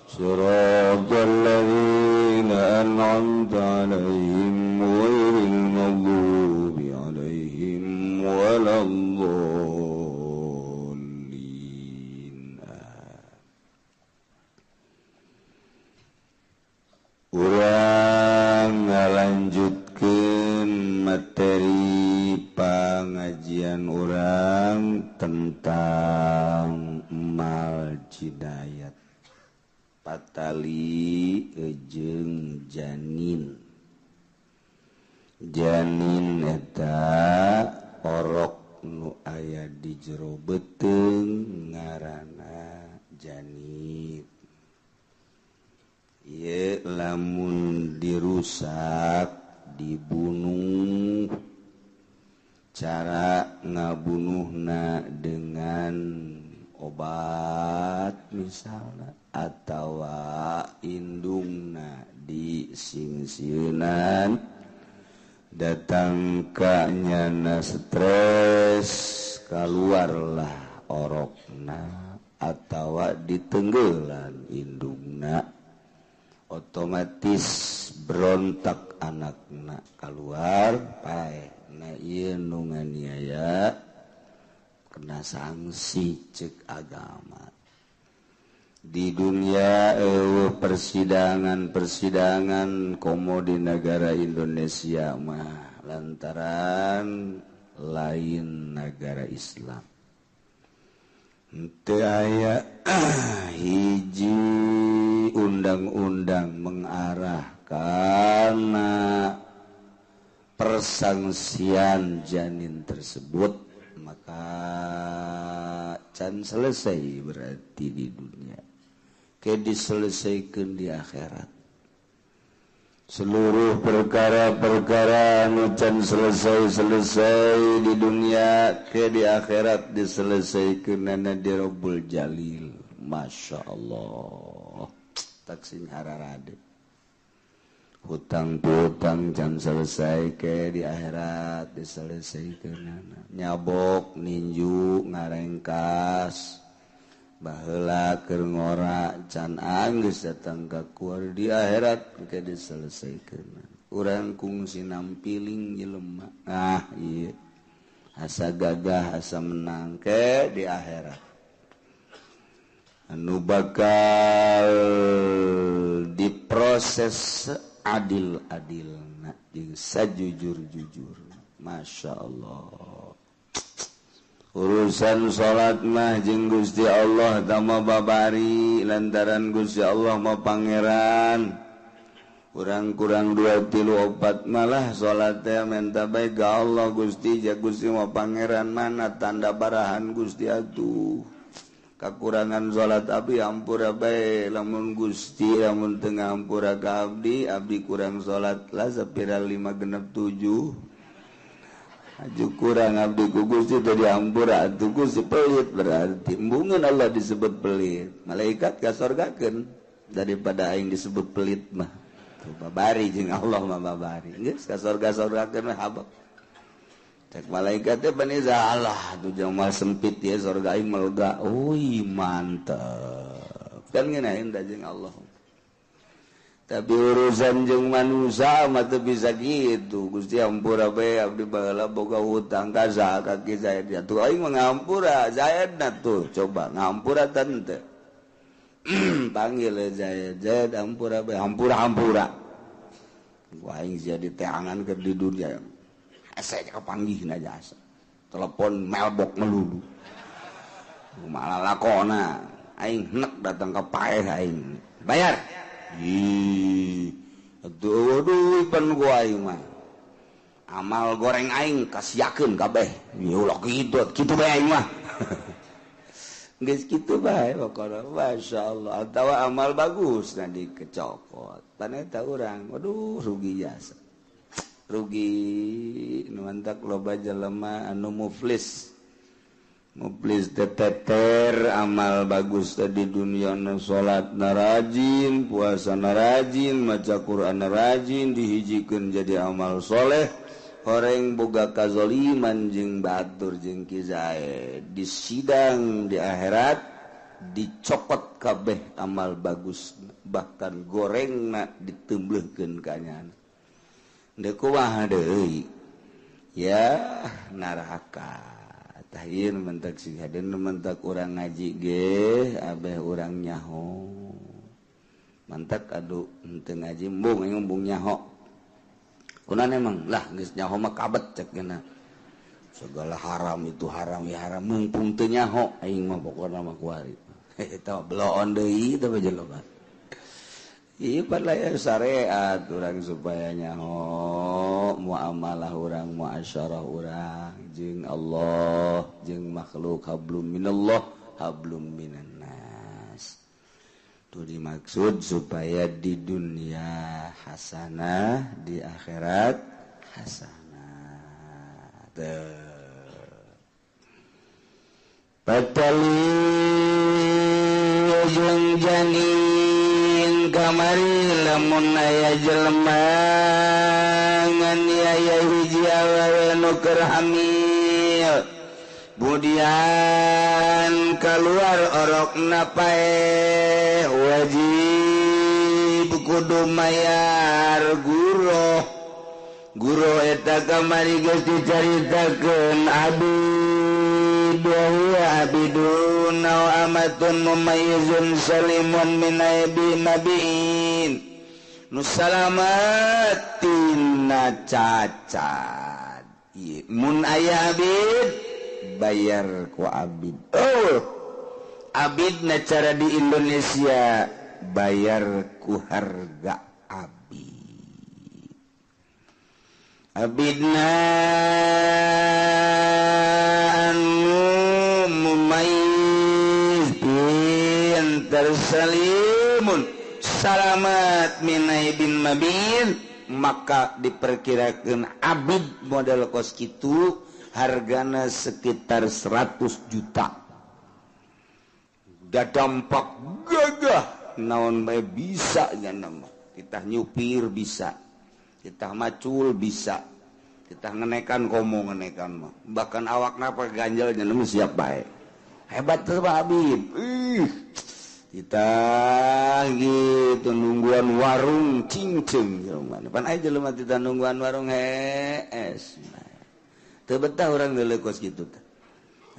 siratal ladzina an'amta 'alaihim ghairil maghdubi 'alaihim waladdallin. Urang ngalanjutkeun materi pengajian urang tentang mal jinayat patali jeung janin. Janin eta orok nu aya di jero beuteung ngaranna janin. Ieu lamun dirusak dibunuh, cara ngabunuhna dengan obat misalna atawa indungna disingsieunan datang ka nyana stres kaluarlah orokna atawa ditenggelan indungna, otomatis berontak anakna keluar pae. Nah ieu nu nganiaya kena sanksi cek agama. Di dunia persidangan-persidangan komo di negara Indonesia mah lantaran lain negara Islam. Teu aya hiji undang-undang mengarah karena persangsian janin tersebut, maka can selesai berarti di dunia, ke diselesaikan di akhirat. Seluruh perkara-perkara anu can selesai-selesai di dunia ke di akhirat diselesaikan di Rabbul Jalil. Masya Allah, taksing hararade. Hutang piutang can selesai ke di akhirat diselesaikan. Nyabok ninju ngarengkas baheula keur ngora can anggeus datang ka kuar di akhirat ke diselesaikan. Urang kungsi nampiling jelema ah ieu asa gagah asa menang ke di akhirat anu bakal diproses adil-adilna jeung sajujur-jujur. Masya Allah. Urusan salat mah jeung Gusti Allah tama babari lantaran Gusti Allah mah pangeran. Kurang kurang 2 3 4 malah salat teh menta bae ka Allah Gusti, ja Gusti mah pangeran mana tanda barahan Gusti atuh. Kakurangan salat abdi ampura bae lamun Gusti lamun teu ngampura ka abdi, abdi kurang salat lah sapira 5 6 7. Aju kurang abdi ku Gusti teu diampura atuh Gusti pelit berarti. Embungeun Allah disebut pelit. Malaikat kasorgakeun daripada aing disebut pelit mah. Tuh babari jeung Allah mah babari. Geus kasorga-sorgakeun mah habak. Cek malaikat teh bani Allah tuh jamal sempit ya sorga aing melega. Uy mantep. Kan ngeunaheun da jeung Allah. Tapi urusan jeung manusia mah teu bisa gitu. Gusti ampura bae abdi baheula boga hutang ka saha ka Ki Zaid. Atuh aing mah ngampura Zaid na tuh coba ngampura teu. Panggil Zaid, Zaid ampura bae, hampura hampura. Gua aing jadi teangan keur di dunia. Asa kapanggihna jasa. Telepon melbok melulu. Malah lakona aing henek datang ke paeh aing. Bayar. Ih, atuh duit pan gua aing mah. Amal goreng aing kasiakeun kabeh. Ulah kitu, kitu bae aing mah. Geus kitu bae pokona masyaallah. Atawa amal bagus na dikecokot. Pan eta urang, waduh rugi jasa. Rugi nu mantak loba jelema anu muflis. Muflis teteter amal bagus tadi dunia na salat na rajin, puasa na rajin, maca Quran na rajin, dihijikeun jadi amal soleh. Horeng boga kazoliman jeung batur jeung Ki Zaid di sidang di akhirat dicokot kabeh amal bagus, bahkan gorengna ditemblehkeun ka nyana. Deuk kumaha deui? Ya neraka. Tahin mentak sing hadeun mentak urang ngaji ge abeh urang nyaho. Mantak adu henteu ngaji embung aing embung nyaho. Kunan emang lah geus nyaho mah kabet cek geuna. Segala haram itu haram ya haram mumpung teu nyaho aing mah pokona mah kuari. Eta bloon deui teh jelema. Ieu pan layar syariat urang supaya nyaho muamalah urang muasyarah urang jeung Allah jeung makhluk hablum minallah hablum minannas. Itu dimaksud supaya di dunia hasanah, di akhirat hasanah. Teu. Patali jeung janin kamari lamun aya jelema ngan aya hiji awewe nu keur hamil budian keluar orokna paeh wajib kudu mayar guroh guroh eta kamari geus dicaritakeun abid wa huwa abidun aw amatun mumayyizun salimun min aibi nabiin nu salamat tina cacat. Mun aya abid bayar ku abid. Oh, abid na cara di Indonesia bayar ku harga abid. Abidna anu mumayyiz pinter salimun salamat minaibin mabin, maka diperkirakan abid model kos kitu hargana sekitar 100 juta. Da dampak gagah naon bae bisa nya mah. Kita nyupir bisa, kita macul bisa, kita ngenekan komo ngenekan mah. Bahkan awakna apa ganjel nya siap bae. Hebat tuh Pak Habib. Ih. Kita gitu nungguan warung cincing jelema. Pan aya jelema tita nungguan warung hees. Teu betah urang deuleu kos kitu teh.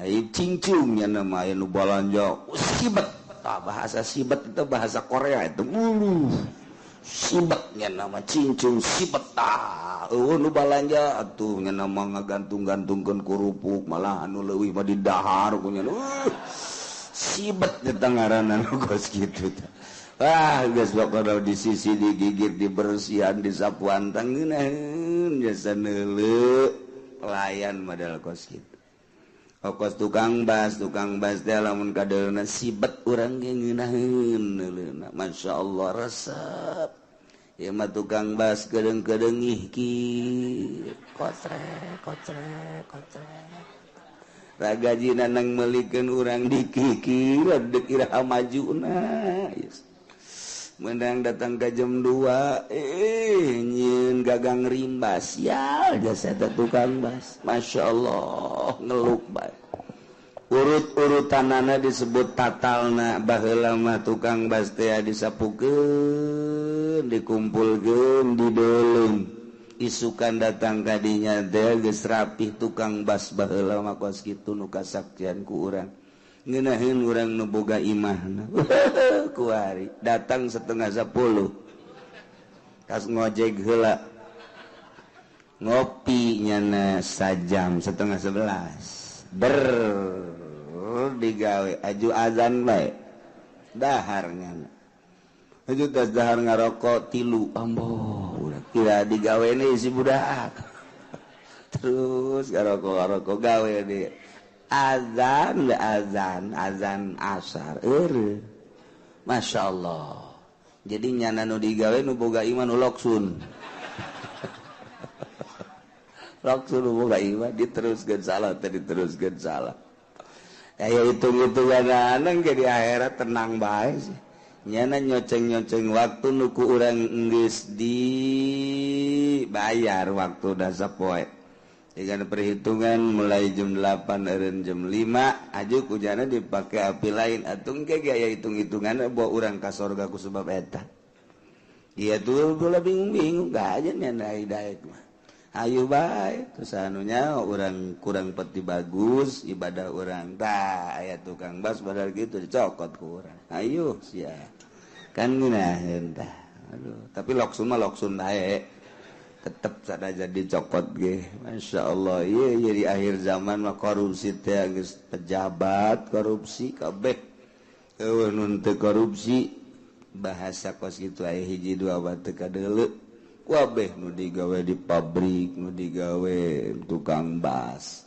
Ai cincung nya nama aya nu balanja sibet. Tah bahasa sibet itu bahasa Korea itu. Uluh. Sibet nya nama cincung sibet tah. Eueuh nu balanja atuh nya nama ngagantung-gantungkeun kerupuk malah anu leuwih mah didahar ku nya. Sibet eta ngaranna nu kos kitu teh. Ah geus pokona di sisi digigit dibersihan disapuan tangeunaheun jasa neuleu pelayan model kos kitu. Kos tukang bas teh lamun kadeulna sibet urang ge ngeunaheun neuleuna. Masyaallah resep. Ieu mah tukang bas kedeung-kedeung ih ki. Kocrek kocrek kocrek. Ragajina nang meulikeun urang dikiki deuk iraha majuna. Yes. Menang datang ke jam 2 nyieun gagang rimbas ya jasa eta tukang bas. Masya Allah ngeluk bae. Urut-urutanana disebut tatalna baheula mah tukang bas teh disapukeun Dikumpulkeun, dikumpulkeun, dideuleum. Isukan datang kadinya teh geus rapih tukang bas baheula mah kos kitu nu kasaktian ku urang. Ngeunaheun urang nu boga imahna. Kuari datang 9:30. Kas ngojek heula. Ngopi nyana sajam 10:30. Ber digawe aju azan bae. Dahar nyana. Aju tas dahar ngarokok tilu amboh udah kira digawe nih si budak. Terus ngarokok gawe di azan azan azan asar. Eueuh. Masya Allah. Jadi nyana nu digawe nu boga iman nu loksun. Loksun nu boga iman diteruskeun salah teh diteruskeun salah. Aya hitung-hitungan ge di akhirat tenang bae sih. Nyana nyoceng-nyoceng waktu nu ku urang geus dibayar waktu da sapoe. Dengan perhitungan mulai jam 8 eureun jam 5 aju kujana dipake api lain atuh engke ge aya hitung-hitungan bawa urang ka sorga ku sebab eta. Ieu tuh gula bingung-bingung ga aja nyana daek mah. Ayo bae terus anunya urang kurang peti bagus ibadah urang tah aya tukang bas badal gitu dicokot ku urang. Ayo sia. Kan ngeunaheun tah. Aduh, tapi loksun mah loksun bae. Tetep sada jadi cokot ge. Masya Allah. Iya jadi akhir zaman mah korupsi teh geus pejabat korupsi kabeh. Eueuh nu teu korupsi bahasa kos kitu aya hiji dua batu kadeuleu. Kabeh nu digawe di pabrik, nu digawe tukang bas.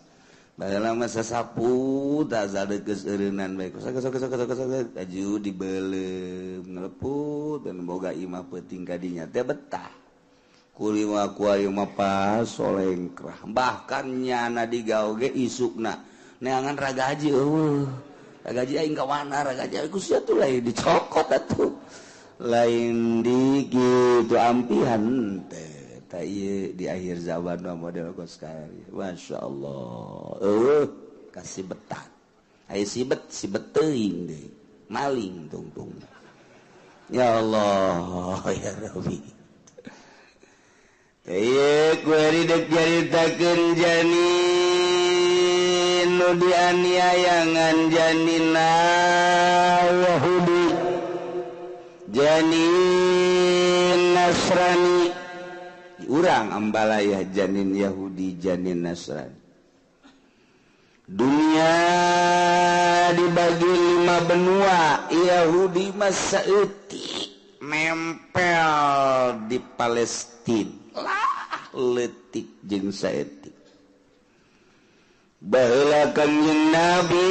Baheula mah sasapu tah sadeukes eureunnan bae. Sok sok sok sok sok aju dibeuleum ngeleput dan boga imah peuting ka dinya teh betah. Kulima kuari mah pasolengkrah. Bahkan nyana digawe ge isukna neangan ragaji eueuh. Ragaji aing ka mana ragaji aing ku sia tuh lain dicokot atuh. Lain di kitu ampihan teh. Tah ieu di akhir zaman mah model kos kieu. Masyaallah. Eueuh kasibetan. Aya sibet sibet teuing deui. Maling tungtung. Ya Allah ya Rabbi. Ieu kuari dek nyaritakeun janin nu dianiayangan janina Yahudi janin Nasrani urang ambalaya janin Yahudi janin Nasrani. Dunia dibagi 5 benua, Yahudi mah saeutik nempel di Palestina lah leutik jeung saeutik. Baheula Kanjeng Nabi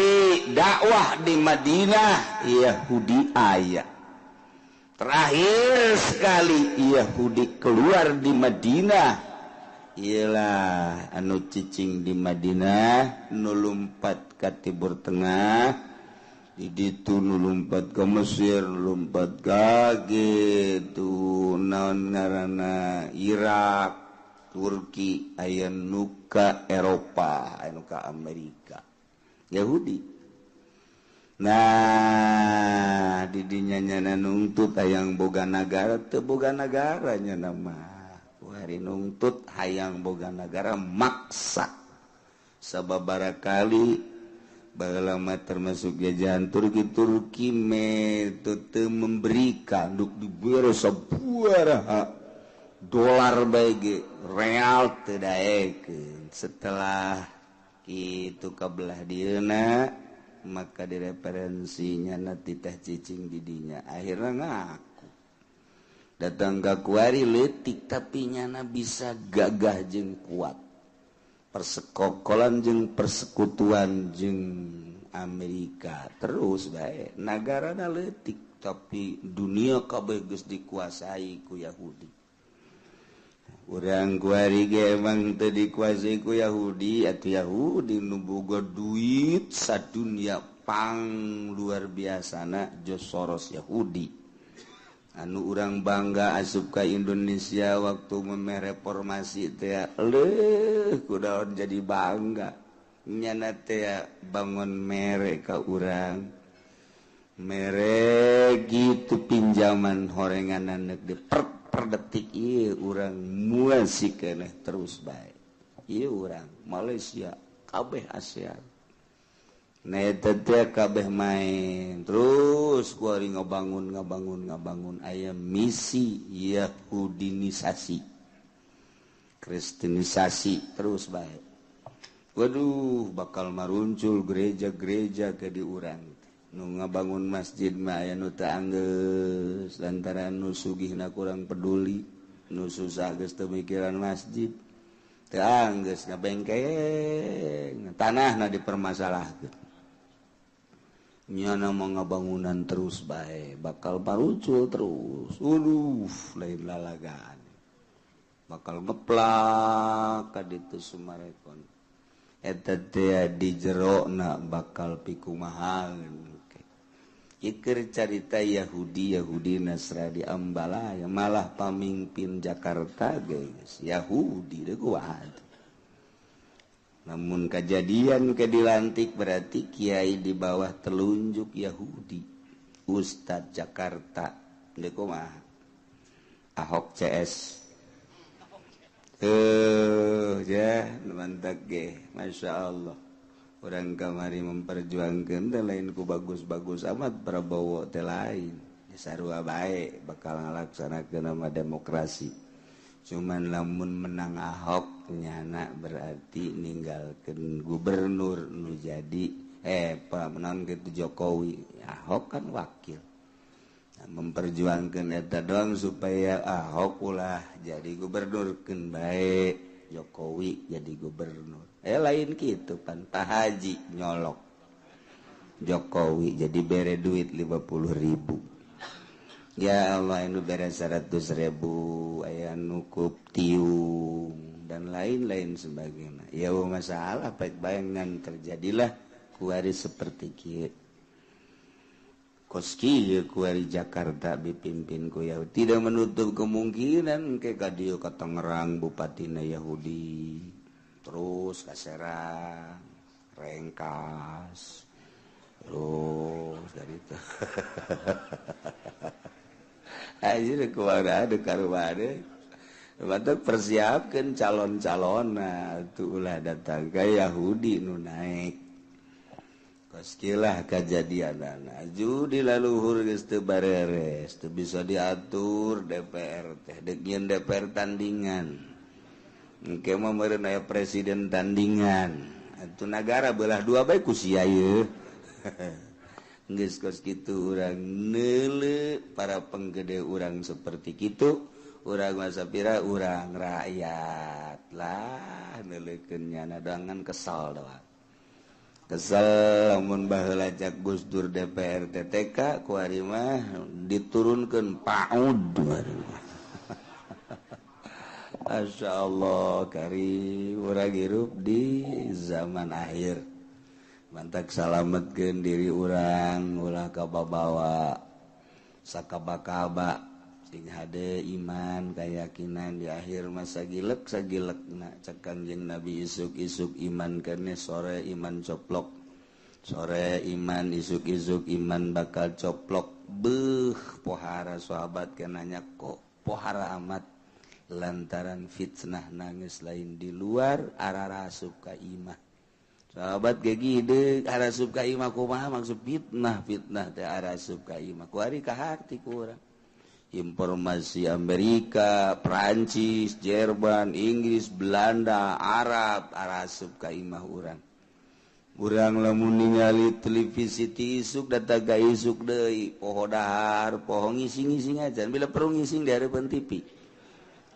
dakwah di Madinah Yahudi aya. Terakhir sekali Yahudi keluar di Madinah ialah anu cicing di Madinah nu lumpat ka Timur Tengah. Di ditu nu lumpat ka Mesir, lumpat ka gitu naon ngaranna Irak, Turki, aya nu ka Eropa, aya nu ka Amerika. Yahudi. Nah, di dinya nyana nungtut hayang boga nagara teu boga nagara nya mah. Kuari nungtut hayang boga nagara maksa. Sababaraha kali baheula mah termasuk jajahan Turki, Turki metode memberikan duk dibere sabaraha dolar bae ge real teu daekeun. Setelah kitu ka belah dieuna maka direferensinya nanti teh cicing di dinya akhirnya ngaku datang ka kuari leutik tapi nyana bisa gagah jeung kuat persekokolan jeung persekutuan jeung Amerika terus bae nagarana leutik tapi dunia kabeh geus dikuasai ku Yahudi. Urang kuari ge emang teu dikuasai ku Yahudi atuh Yahudi nu boga duit sadunia pang luar biasana George Soros Yahudi. Anu urang bangga asup ka Indonesia waktu memeh reformasi teh leuh kudaon jadi bangga nyana teh bangun mere ka urang. Mere gitu pinjaman horengan anak di per detik ieu urang muasi keneh terus bae. Ieu urang Malaysia kabeh ASEAN. Nah eta teh kabeh main terus kuari ngabangun ngabangun ngabangun aya misi Yahudinisasi, Kristenisasi terus bae. Waduh bakal maruncul gereja-gereja ke di urang. Nu ngabangun masjid mah aya nu teu anggeus lantaran nu sugihna kurang peduli, nu susah geus teu mikiran masjid. Teu anggeus ngabengkeng, tanahna dipermasalahkeun. Nyana mau ngabangunan terus bae, bakal maruncul terus. Waduh, lain lalagaan. Bakal ngeplak ka ditu Sumarekon. Eta teh di jerona bakal pikumahaeun. Iker carita Yahudi Yahudi Nasrani Ambalaya malah pamimpin Jakarta guys Yahudi deh kuat. Namun kejadian ke dilantik berarti kiai di bawah telunjuk Yahudi Ustadz Jakarta deh kumaha Ahok CS ya mantap ge Masya Allah. Orang kamari memperjuangkan teh lain ku bagus-bagus amat Prabowo teh lain sarua bae bakal ngalaksanakeun nama demokrasi. Cuman lamun menang Ahok nyana berarti ninggalkeun gubernur nu jadi menang gitu Jokowi. Ahok kan wakil. Nah, memperjuangkan eta doang supaya Ahok ulah jadi gubernur keun bae Jokowi jadi gubernur. Lain gitu pan Pak Haji nyolok Jokowi jadi bere duit 50.000. Ya Allah anu bere 100.000 aya nukup tiung dan lain-lain sebagainya. Ya masalah baik bayangan terjadilah kuari seperti kieu. Kos kieu kuari Jakarta dipimpin ku Yahudi. Tidak menutup kemungkinan ke ka dieu ka Tangerang bupatina Yahudi. Terus ka Serang, Rengkas, terus dari itu. Aja kuara ada karuane. Mantap persiapkan calon-calonna tuh ulah datang ke Yahudi nu naik. Koskilah kajadianana. Judi laluhur geus teu bareres, teu bisa diatur DPR teh, deuk nyieun DPR tandingan. Engke mah meureun aya presiden tandingan. Atuh nagara belah dua bae ku sia ieu. Geus kos kitu urang neuleu para penggede urang seperti kitu, urang masa pira urang rakyat lah neuleukeun nyana dangan kesal doang. Kesel lamun baheula cak Gus Dur DPR TTK kuari mah diturunkeun PAUD. Masya Allah kari urang hirup di zaman akhir. Mantak salametkeun diri urang ulah kababawa sakaba-kaba sing hade iman keyakinan di akhir masa gilek sagilekna cek Kangjeng Nabi isuk-isuk iman kene sore iman coplok sore iman isuk-isuk iman bakal coplok. Beuh pohara sahabat kenanya kok pohara amat lantaran fitnah nangis lain di luar arah asup ka imah. Sahabat gegi deuk arah asup ka imah kumaha maksud fitnah fitnah teh arah asup ka imah kuari ka harti ku urang. Informasi Amerika, Perancis, Jerman, Inggris, Belanda, Arab arah asup ka imah urang. Urang lamun ningali televisi ti isuk datang ka isuk deui poho dahar poho ngising-ngising aja bila perlu ngising di hareupeun TV.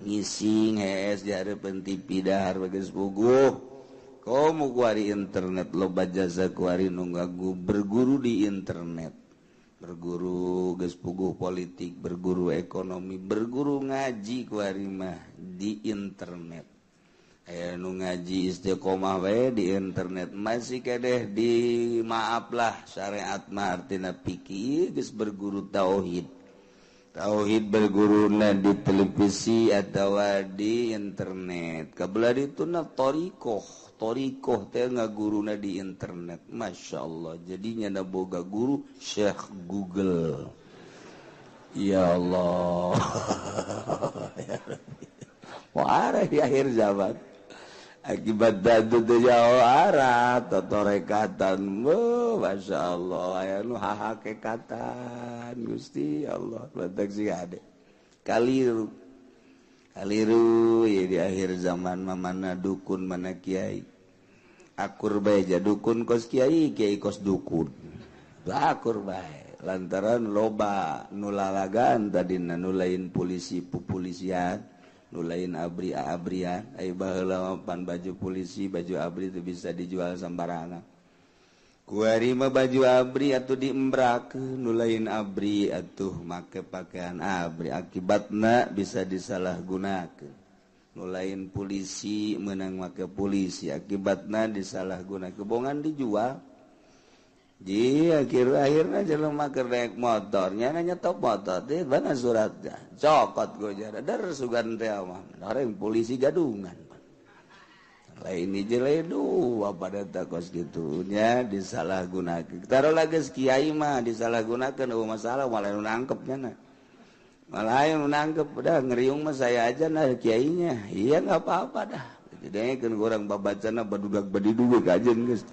Ngising hees di hareupeun TV dahar bageus puguh. Komo kuari internet loba jasa kuari nu ngagu berguru di internet. Berguru geus puguh politik, berguru ekonomi, berguru ngaji kuari mah di internet. Aya nu ngaji istiqomah we di internet masih kedeh di maaflah syariat mah artina pikir geus berguru tauhid. Tauhid berguruna di televisi atau di internet. Kabelah itu na torikoh, torikoh teh ngaguruna di internet. Masya Allah, jadinya na boga guru Syekh Google. Ya Allah. Wah, di akhir zaman. Akibat dadu teh jauh arah totorekatan. Masya Allah, aya nu hahakekatan Gusti Allah, batak sih ade. Kaliru. Kaliru ya di akhir zaman mah mana dukun mana kiai. Akur bae ja dukun kos kiai, kiai kos dukun. Akur bae lantaran loba nu lalagan tadina nu lain polisi pupolisian, nu lain abri abrian. Ai baheula pan baju polisi, baju abri itu bisa dijual sembarangan. Kuari mah baju abri atuh diembrakeun, nu lain abri atuh make pakaian abri, akibatna bisa disalahgunakeun. Nu lain polisi meunang make polisi, akibatna disalahgunakeun, bongan dijual. Di akhir-akhirna jelema keur naik motor, nya nyetop motor, di mana suratnya? Cokot gojara, der sugan teh mah, orang polisi gadungan. Lain hiji lain dua pada takos gitunya disalahgunakeun. Taruh lagi kiai mah disalahgunakeun eueuh masalah malah nu nangkep nya na. Malah nu nangkep udah ngeriung mah saya aja nah kiainya. Iya enggak apa-apa dah. Jadi kan urang babacana badudak badidu kajen geus.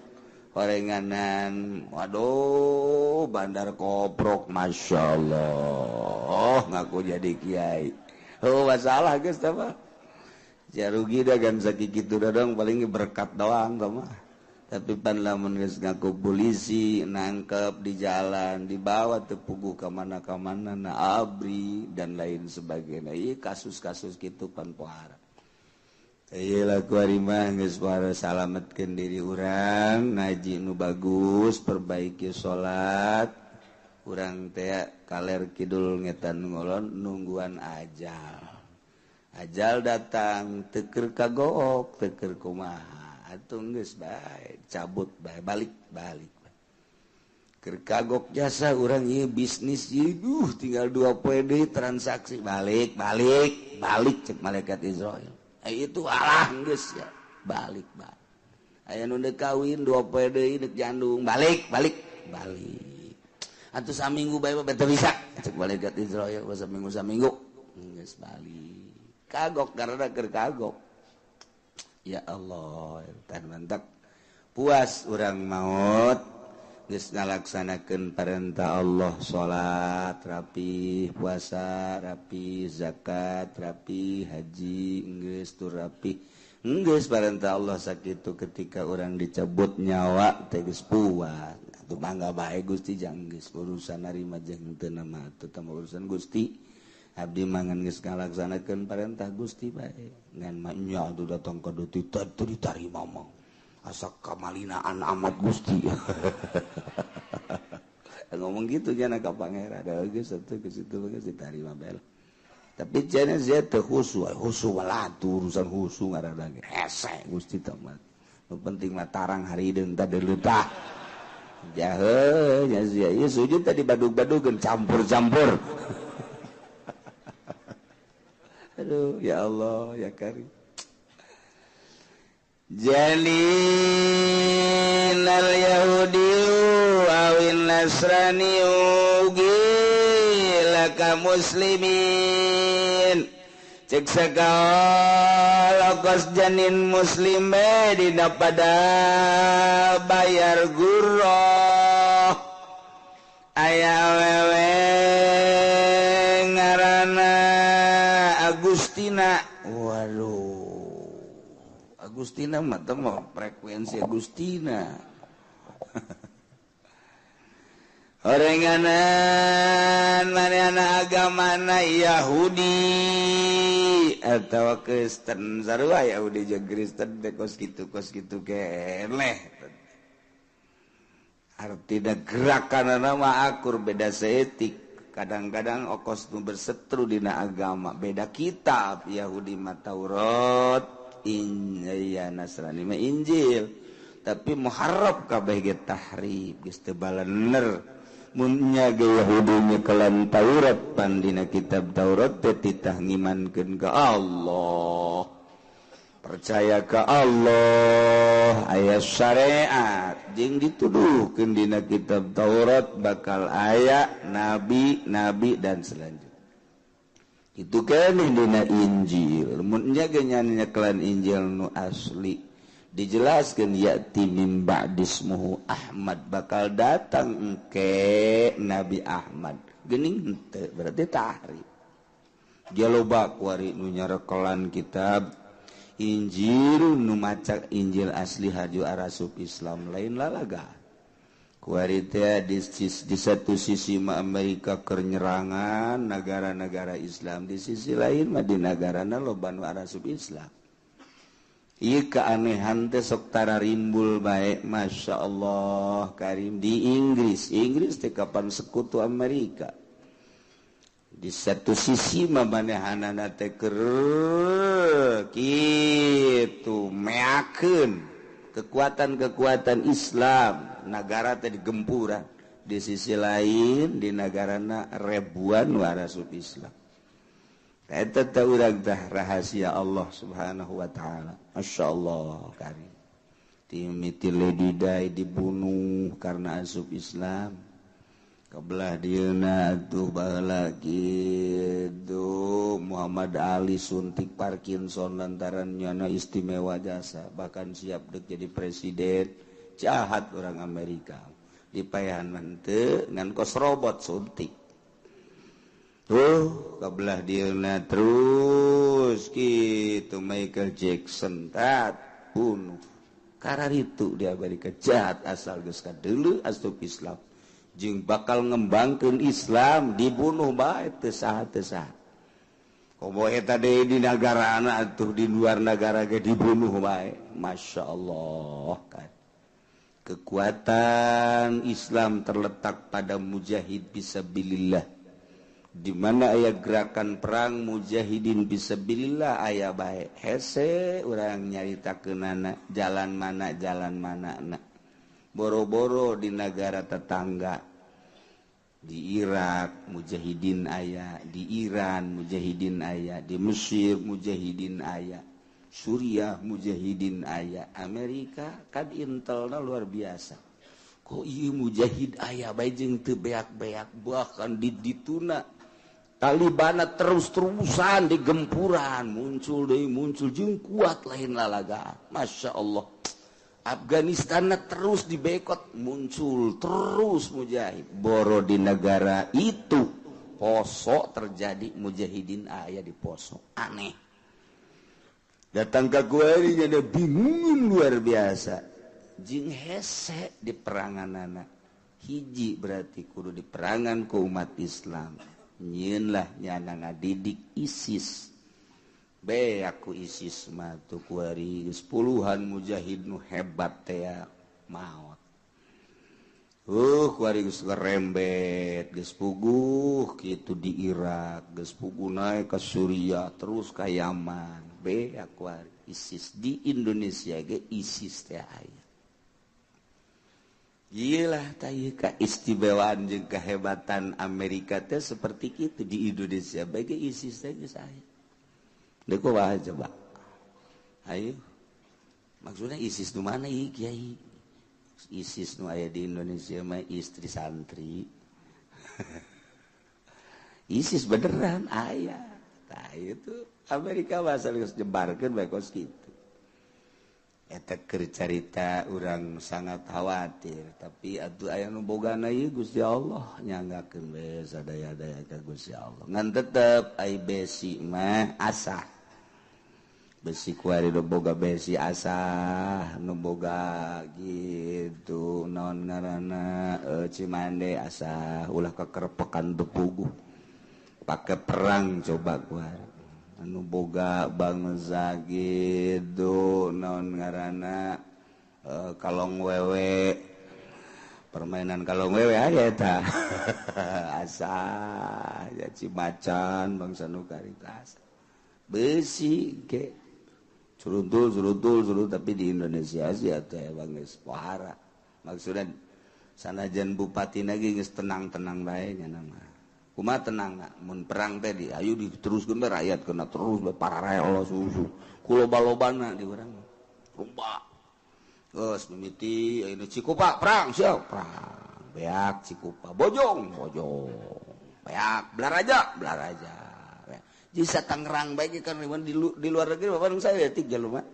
Horenganan waduh bandar koprok Masya Allah ngaku jadi kiai. Oh masalah geus teh mah. Ya rugi dah gan sakitu dong paling berkat doang mah. Tapi pan lamun geus ngaku polisi nangkep di jalan dibawa teu puguh ka mana-ka mana na abri dan lain sebagainya. Ieu kasus-kasus kitu pan pohara. Ieu laku ari mah geus pohara salametkeun diri urang, ngaji nu bagus, perbaiki salat. Urang teh kaler kidul ngetan ngolon nungguan ajal. Ajal datang teu kagok teu keur kumaha atuh geus bae cabut bae balik balik keur kagok jasa urang ieu bisnis ieu duh tinggal 2 poe deui transaksi balik balik balik cek malaikat Israil itu alah geus ya balik balik aya nu deuk kawin 2 poe deui deuk jandung balik balik balik atuh saminggu bae mah teu bisa cek malaikat Israil saminggu saminggu geus balik kagok karena keur kagok. Ya Allah, tan mantak puas urang maut geus ngalaksanakeun perintah Allah, salat rapi, puasa rapi, zakat rapi, haji geus tur rapi. Geus perintah Allah sakitu ketika urang dicabut nyawa teh geus puas. Atuh mangga bae Gusti jang geus urusan narima jeung teu mah atuh tah urusan Gusti. Abdi mangan geus ngalaksanakeun perintah Gusti bae. Ngan mah nya atuh datang ka ditu teu ditarima mah. Asa kamalinaan amat Gusti. Ngomong gitu nya ka pangeran da geus atuh geus itu geus ditarima bae. Tapi cenah sia teu khusu, khusu walatu urusan khusu ngaranna ge. Hese Gusti teh mah. Nu penting mah tarang harideung teh deuleuh. Jahe nya sia ieu sujud tadi badug-badugeun campur-campur. Aduh, ya Allah, ya Karim. Jalin al-Yahudi awin Nasrani gila ka muslimin. Cek sakala kos janin muslim bae dina pada bayar gurah. Aya wewe ngaranna Agustina. Waduh, Agustina mah teh mah frekuensi Agustina. Orenganan manehna agamana Yahudi atawa Kristen, sarua Yahudi jeung Kristen teh kos kitu keneh. Artina gerakanana mah akur beda seetik. Kadang-kadang okos nu bersetru dina agama beda kitab. Yahudi mah Taurat, ya Nasrani mah Injil, tapi muharraf kabeh ge tahrif geus teu balener. Mun nya ge Yahudi nyekelan Taurat pan dina kitab Taurat teh titah ngimankeun ka Allah, percaya ka Allah, aya syariat jeung dituduhkeun dina kitab Taurat bakal aya nabi-nabi dan selanjutnya. Itu keneh dina Injil. Mun nya ge nyekelan Injil nu asli dijelaskan ya'ti mim ba'dismuhu Ahmad, bakal datang engke Nabi Ahmad. Geuning henteu berarti tahrif. Dia loba kuari nu nyarekelan kitab Injil nu maca Injil asli haju arasup Islam lain lalaga. Kuari teh di satu sisi mah Amerika keur nyerangan negara-negara Islam, di sisi lain mah di nagarana loba nu arasup Islam. Ieu keanehan teh sok tara rimbul bae, Masya Allah karim. Di Inggris, Inggris teh kapan sekutu Amerika. Di satu sisi mah manehanana teh keur kitu meakeun kekuatan-kekuatan Islam, nagara teh digempuran. Di sisi lain di nagarana ribuan warasup Islam. Eta teh urang teh rahasia Allah Subhanahu wa taala. Masya Allah karim. Timiti Lady Di dibunuh karena asup Islam. Kebelah dieuna atuh baheula kitu Muhammad Ali suntik Parkinson lantaran nyana istimewa jasa, bahkan siap dek jadi presiden. Jahat orang Amerika. Dipayahan mah teu ngan kos robot suntik. Tuh kebelah dieuna terus kitu Michael Jackson tat bunuh. Kararitu di Amerika jahat asal geus kadeuleu asup Islam. Jeung bakal ngembangkeun Islam dibunuh bae teu saha teu saha. Komo eta deui di nagarana atuh di luar nagara ge dibunuh bae. Masya Allah kan. Kekuatan Islam terletak pada mujahid fisabilillah. Di mana aya gerakan perang mujahidin fisabilillah aya bae. Hese urang nyaritakeunana jalan mana na. Boro-boro di negara tetangga. Di Irak mujahidin aya, di Iran mujahidin aya, di Mesir mujahidin aya, Suriah mujahidin aya, Amerika kan intelna luar biasa. Kok ieu mujahid aya bae jeung teu beak-beak, bahkan di dituna Talibana terus-terusan di gempuran muncul deui muncul jeung kuat lain lalaga. Masya Allah. Afghanistan terus dibekot muncul terus mujahid. Boro di negara itu Poso terjadi mujahidin aya di Poso. Aneh. Datang ke gue ini ada bingung luar biasa. Jeung hese di peranganana. Hiji berarti kudu di perangan ke umat Islam. Nyieun lah nyana ngadidik ISIS. Be aku ISIS mah tuh kuari geus puluhan mujahid nu hebat teh maot. Kuari geus ngerembet, geus puguh kitu di Irak, geus puguh naik ke Suriah, terus ka Yaman. Be aku ISIS di Indonesia ge ISIS teh aya. Iyalah tah keistimewaan jeung kehebatan Amerika teh seperti kitu di Indonesia bae ge ISIS teh geus aya. Deuk kumaha coba? Ayo. Maksudnya ISIS nu mana ieu kiai? ISIS nu aya di Indonesia mah istri santri. ISIS beneran aya. Tah itu Amerika mah geus nyebarkeun bae kos kitu. Eta keur carita urang sangat khawatir, tapi atuh aya nu bogana ieu Gusti Allah nyanggakeun we sadaya-daya ka Gusti Allah. Ngan tetep ai besi mah asah. Besi kuari nu boga besi asah, nu boga gitu naon ngaranna Cimande asah, ulah kekerpekan bepuguh. Pake perang coba kuari. Anu boga bangsa gitu naon ngaranna kalong wewe, permainan kalong wewe aya eta. Asah ya Cimacan bangsa nu karitas besi ge curuntul curuntul curuntul, tapi di Indonesia sih teh bang geus pohara. Maksudna Sanajan bupati lagi geus tenang-tenang bae nya mah. Kumaha tenang mun perang teh di ayo diteruskeun bae rakyat kena terus bae pararel susu. Ku loba-lobana di urang. Loba. Geus mimiti ayeuna Cikupa perang siap perang. Beak Cikupa Bojong Bojong. Beak Belaraja Belaraja. Jisa Tangerang bae kan di luar negeri bapak saya etik jelema.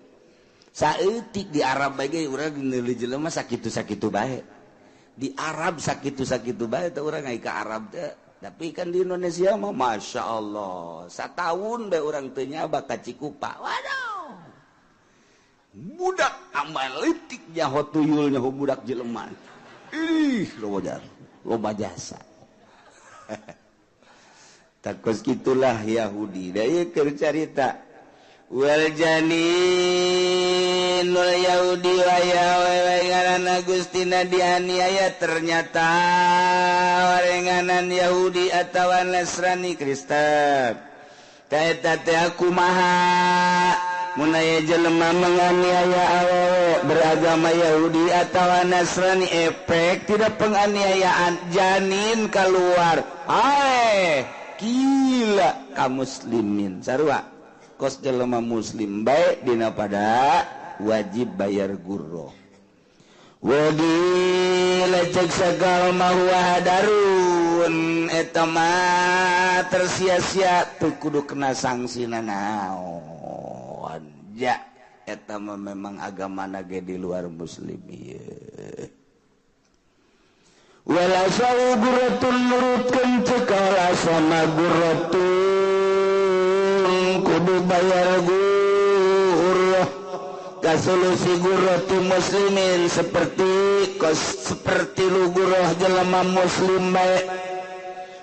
Saeutik di Arab bae ge urang meuli jelema sakitu-sakitu bae. Di Arab sakitu-sakitu bae teh urang ai ka Arab teh. Tapi kan di Indonesia mah Masya Allah satahun bae urang teu nyaba ka Cikupa. Waduh. Budak amalitik nyaho tuyul nyaho budak jelema. Ih, loba loba jasa. Takos gitulah Yahudi. Da ieu keur carita. Wal janinul Yahudi wa ya ngaranna Gustina dianiaya ternyata warenganan Yahudi atawa Nasrani Kristen. Ta eta teh kumaha mun aya jelema menganiaya awewe beragama Yahudi atawa Nasrani efek tidak penganiayaan janin keluar. Ae gila ka muslimin sarua. Kos jelema muslim baik dina pada wajib bayar gurro. Wadi lecek segala mahuwa hadarun eta mah tersia-sia teu kudu kena sanksi nanaon. Ja eta mah memang agamana ge di luar muslim ieu. Wala sau gurratun nurutkeun ceuk sama gurratun kudu bayar gurrah kasolusi gurratu muslimin seperti kos seperti lu gurrah jelema muslim bae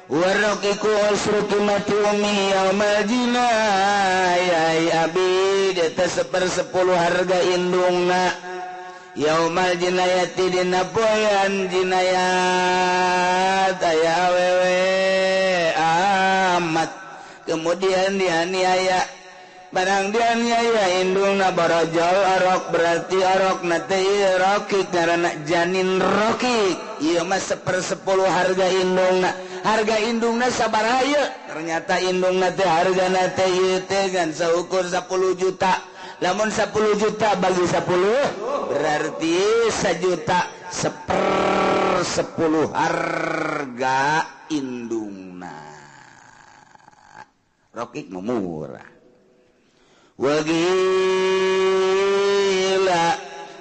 waraqiku asrutu mati umi yaumal jinayai abid eta 1/10 harga indungna yaumal jinayati dina poean jinayat aya awewe amat kemudian dianiaya barang dianiaya indungna barojol arok berarti arok na teh rokik karena janin rokik ieu mah 1/10 harga indungna harga indungna sabaraha ieu ternyata indungna teh hargana teh ieu teh ngan saukur 10 juta lamun 10 juta bagi 10 berarti 1 juta 1/10 harga indungna rokik murah. Wagila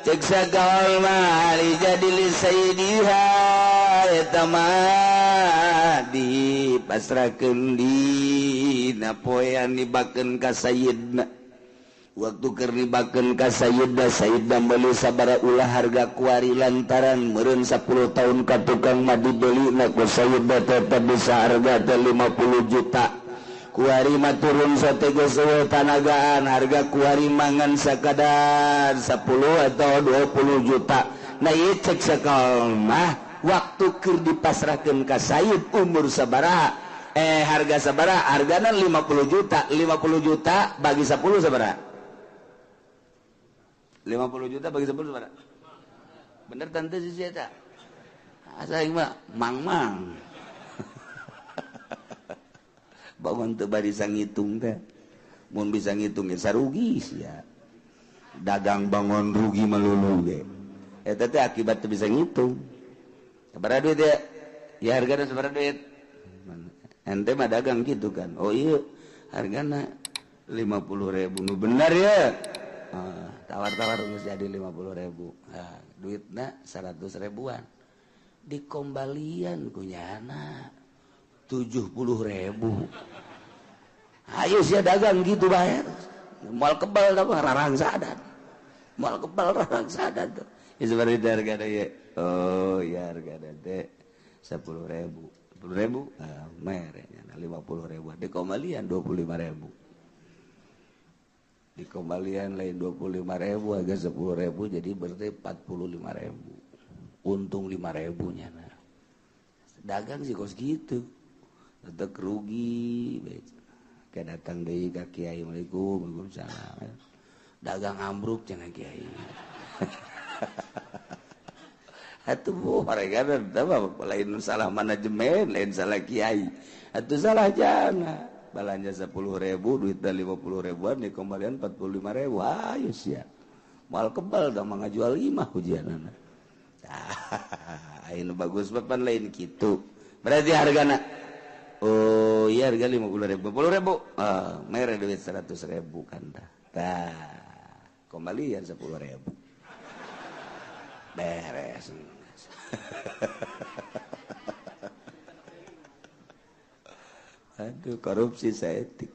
cek sagawal mali jadi li sayyidiha eta mah dipasrahkeun dina poean dibakeun ka sayyidna. Waktu keur dibakeun ka sayyidna, sayyidna meuli sabaraha ulah harga kuari lantaran meureun 10 tahun ka tukang mah dibelina ku sayyidna teh bisa harga teh 50 juta. Kuari mah turun sate geus eueuh tanagaan harga kuari mangan sakadar 10 atau 20 juta. Nah ieu cek sakal mah waktu keur dipasrahkeun ka sayyid umur sabaraha harga sabaraha hargana 50 juta 50 juta bagi 10 sabaraha 50 juta bagi 10 sabaraha bener tante sih eta asa ieu mah mang-mang bangun teu bisa ngitung teh mun bisa ngitung ge sarugi sia dagang bangun rugi melulu ge eta teh akibat teu bisa ngitung sabaraha duit ya ya hargana sabaraha duit ente mah dagang gitu kan oh iya hargana 50.000 nu bener ya tawar-tawar geus jadi 50.000 nah, duitna 100 ribuan dikombalian ku nyana 70.000. Ayo sia dagang gitu bayar. Moal kebal tah rarangsadan. Moal kebal rarangsadan tuh. Ya seperti harga ieu. Oh ya harga teh 10.000. 10.000 ah mere nya 50.000. Dikombalian 25.000. Dikombalian lain 25.000 harga 10.000 jadi berarti 45.000. Untung 5.000 nya. Dagang sih kos gitu. Tetep rugi kayak datang deui ka kiai Assalamualaikum waalaikumsalam dagang ambruk cenah kiai. Atuh mereka lain salah manajemen, lain salah kiai, atuh salah jana. Balanja 10.000, duit dari 50 ribuan, dikembalian 45.000. Ayo sia. Mal kebal dah mah ngajual 5 hujanana. Tah, anu bagus papan lain kitu. Berarti hargana oh iya harga 50.000, 50.000. Ah, mere duit 100.000 kan dah. Tah, kembalian 10.000. Beres. Aduh, korupsi saeutik.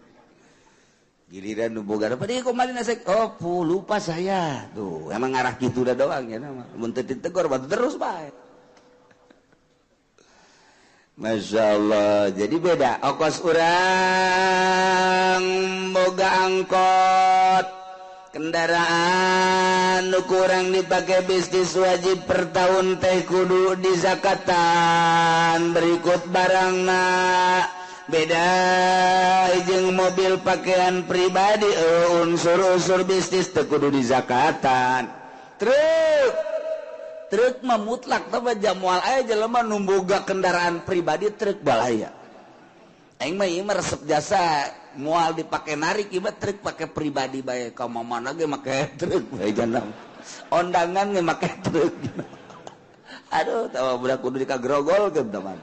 Giliran nu boga apa deui kembali nasek. Oh, lupa saya. Tuh, emang ngarah kitu da doang ya nama. Mun teu ditegor batu terus bae. Masya Allah, jadi beda. Okos urang boga angkot kendaraan nu kurang dipakai bisnis wajib per tahun teh kudu dizakatan berikut barangna. Beda jeung mobil pakaian pribadi unsur-unsur bisnis teh kudu dizakatan. Truk mah mutlak teh jamual aya jelema nu boga kendaraan pribadi truk balaya. Aing mah ieu mah resep jasa moal dipake narik ieu mah truk pake pribadi bae ka mana ge make truk bae janam. Ondangan ge make truk. Aduh tawa budak kudu dikagrogolkeun teman.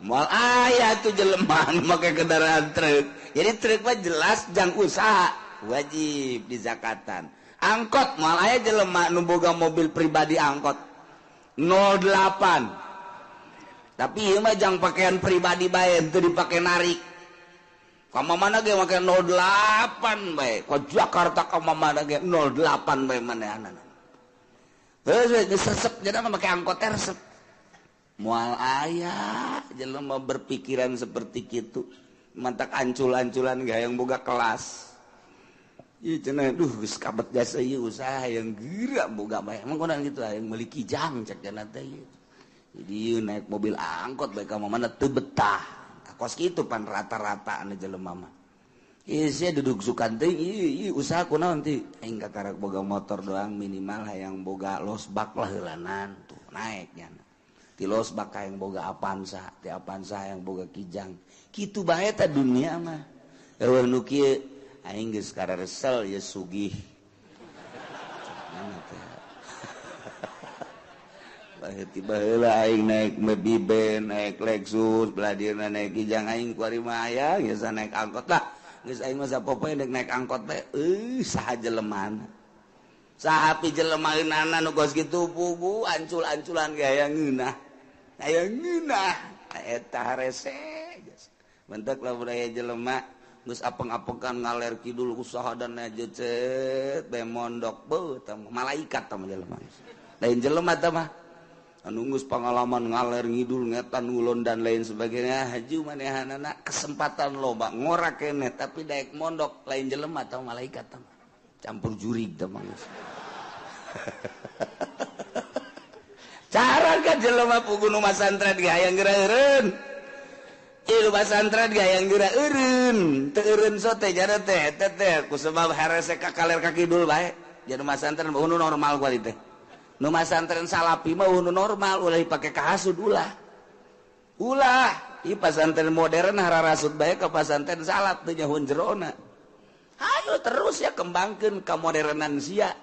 Moal aya tuh jelema nu make kendaraan truk. Jadi truk mah jelas jang usaha wajib dizakatan. Angkot moal aya jelema nu boga mobil pribadi angkot 08. Tapi ieu mah jang pakaian pribadi bae teu dipake narik. Ka mana ge make 08 bae. Ka Jakarta ka mana ge 08 bae manehanana. Heuh geus resep jadi mah make angkot teh resep. Moal aya jelema berpikiran seperti kitu. Mantak ancul-anculan ge hayang boga kelas. Ieu cenah duh geus kabet jasa ieu usaha hayang geura boga bae. Emang kunaon kitu hayang meuli kijang cek cenah teh ieu. Jadi naik mobil angkot bae ka mana teu betah. Kos kitu pan rata-rata anu jelema mah. Ieu sia duduk sukan teh ieu usaha kunaon teh aing kakarak boga motor doang minimal hayang boga losbak lah heulanan tuh naik nya. Ti losbak hayang boga Avanza, ti Avanza hayang boga Kijang. Kitu bae ta dunia mah. Eueuh nu kieu aing geus kararesel ye sugih. Tiba heula aing naik Mobiben, naik Lexus, belah dieuna naik Kijang aing kuari mah aya geus naik angkot lah. Geus aing mah sapopoe deuk naik angkot teh saha jelemana. Saha pi jelemaeunana nu geus kitu pugu ancul-anculan ge aya ngeunah. Aya ngeunah eta harese. Mentek lamun aya jelema geus apeng-apengan ngaler kidul usaha dan jecet bae mondok beuh tah malaikat tah jelema. Lain jelema tah mah. Anu geus pengalaman ngaler ngidul ngetan ngulon dan lain sebagainya haju manehanana kesempatan loba ngora keneh tapi daek mondok lain jelema atau malaikat tah campur jurig tah mah. Cara ka jelema pugu nu masantren ge hayang geura eureun. Ieu masantren ge hayang geura eureun, teu eureun sote jana teh eta teh ku sebab harese ka kaler ka kidul bae. Jadi masantren nu normal kuari teh. Nu masantren salapi mah nu normal ulah dipake kahasud ulah. Ulah ieu pasantren modern hararasud bae ka pasantren salaf teu nyahoun jerona. Ayo terus ya kembangkeun ka modernan sia.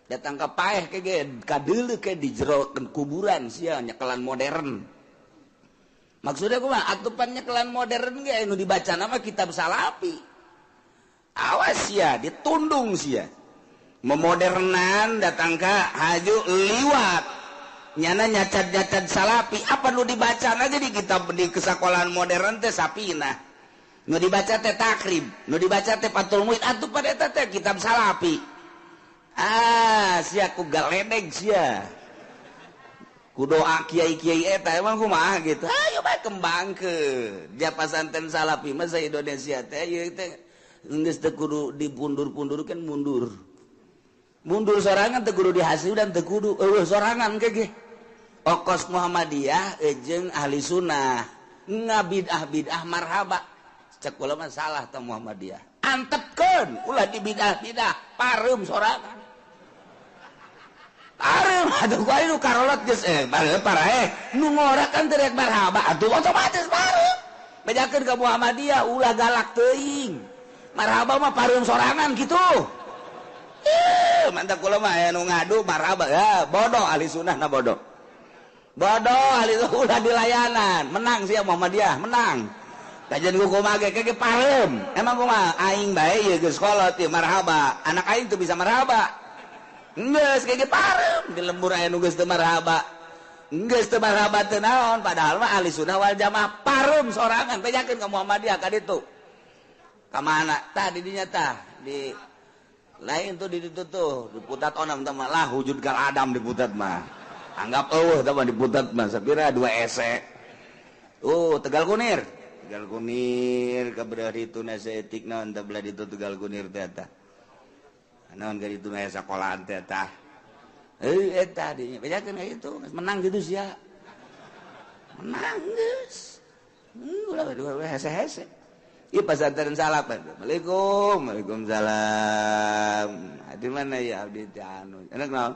Datang ka paeh ke ge kadeuleu ke di jero kuburan sia nyekelan modern. Maksudnya kumaha atupan nyekelan modern ge nu dibaca nama kitab salapi. Awas sia ditundung sia. Memodernan datang ka haju liwat nyana nyacat-nyacat salapi apa nu dibaca aja di kitab di kesekolahan modern teh sapina nu dibaca teh takrib nu dibaca teh Fathul Muin atuh pada eta teh kitab salapi. Ah sia ku galedeg sia ku doa kiai-kiai eta emang kumaha gitu. Ayo bae kembangkeun dia pasantren salapi mah sa Indonesia teh ieu teh geus teu kudu dipundur-pundurkeun mundur. Mundur sorangan teu kudu dihasil dan teu kudu eueuh sorangan ke ge. Okos Muhammadiyah jeung ahli sunnah ngabid'ah-bid'ah marhaba. Cek kula mah salah teh Muhammadiyah. Antepkeun ulah dibid'ah-bid'ah pareum sorangan. Pareum atuh ku aing nu karolot geus paraeh nu ngora kan teu rek marhaba atuh otomatis pareum. Bejakeun ka Muhammadiyah ulah galak teuing. Marhaba mah pareum sorangan kitu. Mantap kula mah aya nu ngadu marhaba ya bodoh ahli sunnah na bodoh. Bodoh ahli ulah dilayanan, menang sia Muhammadiyah, menang. Kajian ku kumaha ge ge pareum. Emang kumaha aing bae ieu geus kolot ieu marhaba. Anak aing teu bisa marhaba. Geus ge pareum di lembur aya nu geus teu marhaba. Geus teu marhaba teu naon padahal mah ahli sunnah wal jamaah pareum sorangan bejakeun ka Muhammadiyah ka ditu. Ka mana tah di dinya tah di lain tuh di ditu tuh diputat onam teh mah lah wujud kal adam diputat mah. Anggap eueuh tah mah diputat mah sapira 2 ese. Tegal Kunir. Tegal Kunir ka belah ditu na saeutik naon teh belah ditu Tegal Kunir teh tah. Naon ka ditu mah sakolahan teh tah. Eta dinya bejakeun ka itu menang gitu sia. Menang geus. Ulah dua hese-hese. Ieu pasantren salaf. Assalamualaikum. Waalaikumsalam. Di mana ya abdi teh anu? Anak naon?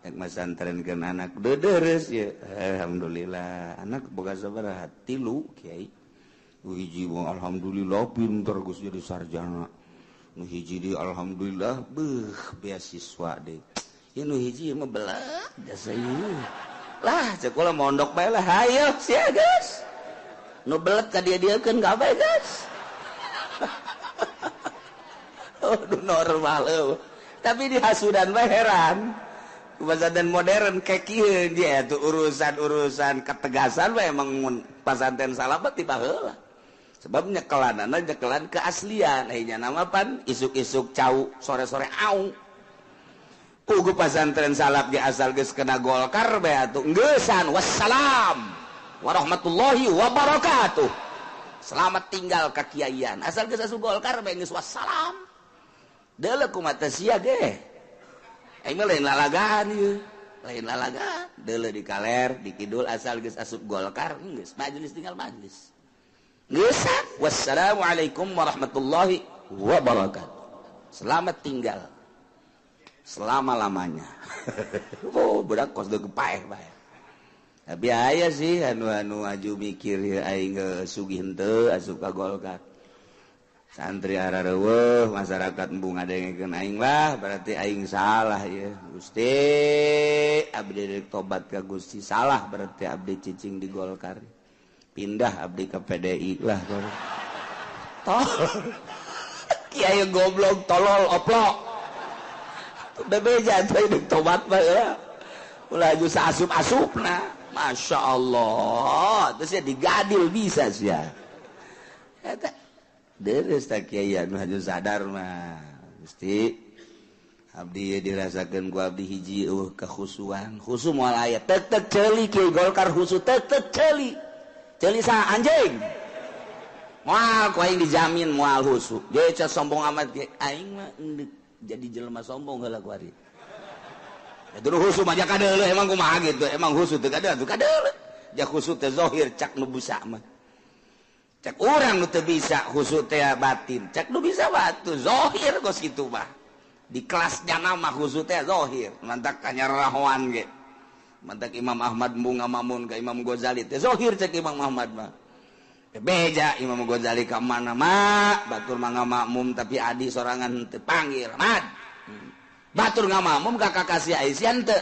Rek masantrenkeun anak deudeures ya. Alhamdulillah. Anak boga sabaraha? 3 kiai. Nu hiji mah alhamdulillah pinter geus jadi sarjana. Nu hiji deui alhamdulillah beuh beasiswa deui. Ieu nu hiji mah belah jasa ieu. Lah cek kula mondok bae lah hayo sia geus. Nu belet ka dia-dieukeun kabeh geus. Oh, normal eueuh. Tapi di hasudan mah heran. Pesantren modern kayak kieu dia tuh urusan-urusan ketegasan mah emang mun pesantren salaf mah tiba heula. Sebab nyekelanana nyekelan keaslian ayeuna nama pan isuk-isuk cau sore-sore au. Pugu pesantren salaf ge asal geus kena Golkar bae atuh geusan wassalam warahmatullahi wabarakatuh. Selamat tinggal ka kiaian asal geus asup Golkar bae geus wassalam. Deuleu kumaha sia ge. Aing mah lain lalagaan ieu, lain lalagaan. Deuleu di kaler, di kidul asal geus asup Golkar geus majelis tinggal majelis. Geus wassalamualaikum warahmatullahi wabarakatuh. Selamat tinggal selama-lamanya. Oh, budak kos deuk paeh bae. Tapi aya sih anu-anu aju mikir aing sugih henteu asup ka Golkar. Santri arareuweuh masyarakat embung ngadengekeun aing lah berarti aing salah ieu. Gusti abdi rek tobat ka Gusti salah berarti abdi cicing di Golkar. Pindah abdi ke PDI lah. Tolol. Kiai goblok tolol oplok. Bebeja atuh rek tobat mah ya. Ulah aju saasup-asupna. Masya Allah. Terus ya digadil bisa sia. Eta deres tak kiai anu haju sadar mah. Gusti abdi dirasakeun ku abdi hiji eueuh kekhusuan. Khusu moal aya tek-tek ceuli kiai Golkar khusu tek-tek ceuli. Ceuli sa anjing. Moal ku aing dijamin moal khusu. Ge sombong amat ge aing mah jadi jelema sombong heula ku ari. Atuh khusu mah kadeuleuh emang kumaha gitu. Emang khusu teu kadeuleuh atuh kadeuleuh. Ja khusu teh zahir cak nu bisa mah. Cak urang nu teu bisa khusu teh batin. Cak nu bisa batu zahir kos kitu mah. Di kelasnya nama khusu teh zahir. Mantak kanyarahoan ge. Mantak Imam Ahmad embung ngamamun ka Imam Ghazali teh zahir cek Imam Ahmad mah. Beja Imam Ghazali ka mana mah batur mah ngamakmum tapi adi sorangan teu panggil Mad. Batur ngamakmum ka kakak sia Aisyah henteu.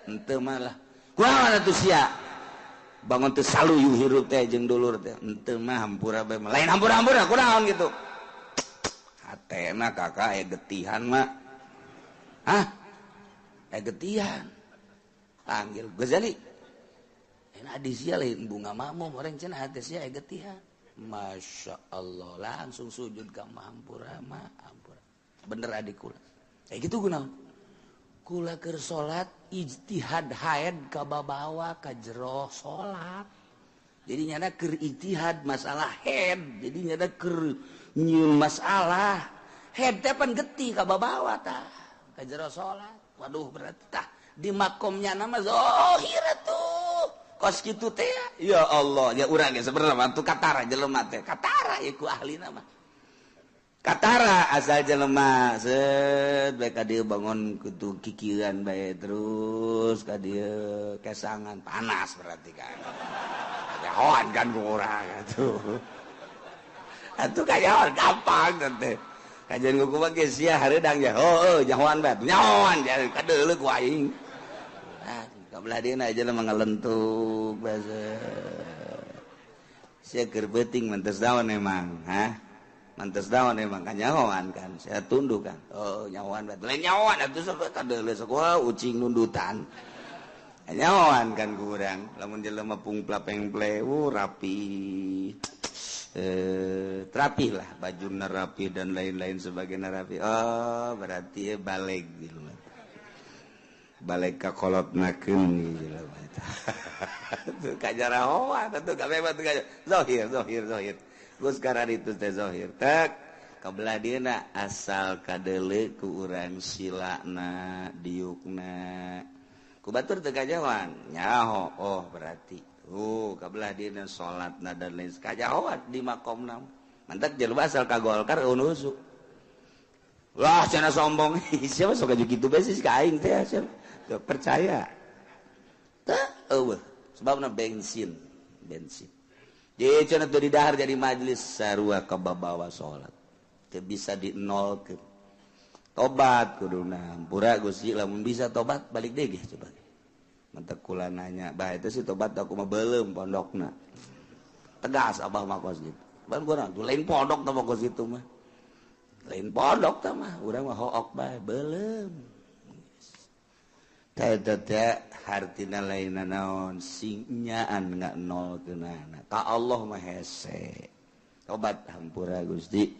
Henteu mah lah. Kumaha atuh sia? Bangun teu saluyu hirup teh jeung dulur teh. Henteu mah hampura bae mah. Lain hampura-hampura kunaon gitu. Hatena kakak aya getihan mah. Hah? Aya getihan. Panggil Ghazali. Enak di sia lain bunga makmum orang cenah hate sia aya getihan. Masya Allah langsung sujud ka hampura mah hampura. Bener adik kula. Kayak gitu kunaon? Kula keur salat ijtihad haid ka babawa ka jero salat. Jadi nyana keur ijtihad masalah haid. Jadi nyana keur nyieun masalah haid teh pan getih ka babawa tah ka jero salat. Waduh berarti tah di makomnya nama zahir atuh. Kos kitu teh ya Allah ya urang ge sebenarnya mah tuh katara jelema teh katara ieu ku ahlina mah. Katara asal jelema set bae ka dieu bangun kutu kikieuan bae terus ka dieu kesangan panas berarti kan. Kanyahoan kan ku urang atuh. Atuh kanyahoan gampang teh. Kajian ku kumaha ge sia hareudang ge heueuh nyahoan bae. Nyahoan kadeuleu ku aing. Ah, kabelah dieuna jelema ngalentuk bae. Sia keur beuting mentes daun emang, hah? Mantes daun emang kanyahoan kan, saya tunduk kan. Oh, nyahoan bae. Lain nyahoan atuh sok kadeuleu sok wah ucing nundutan. Nyahoan kan ku urang, lamun jelema pungpla pengple rapi. Rapi lah, baju rapi dan lain-lain sebagainya rapi. Oh, berarti balik gitu. Balik ka kolotnakeun jelema eta. Tuh kajarahoan atuh kabeh mah zahir zahir zahir. Geus kararitu teh zahir. Tek kabelah dieuna asal kadeuleu ku urang silana diukna. Ku batur teu kajahoan? Nyaho. Oh, berarti kabelah dieuna salatna dan lain kajahoan di makomna. Mantak jelema asal ka Golkar eunusu. Wah, cenah sombong. Siapa sok aju kitu bae sih ka aing teh siapa? Teu percaya. Teu eueuh. Sebabna bensin, bensin. Jadi cenah teu didahar jadi majelis sarua kababawa salat. Teu bisa dinolkeun. Tobat kuduna hampura Gusti lamun bisa tobat balik deui ge coba. Mantak kula nanya, bah itu sih tobat aku mah beuleum pondokna. Tegas abah mah kos gitu. Ban urang tuh lain pondok tah kos gitu mah. Lain pondok tah mah, urang mah hook bae beuleum. Teh teh hartina lain naon sing nyaan nganolkeunana. Ka Allah mah hese. Tobat hampura Gusti.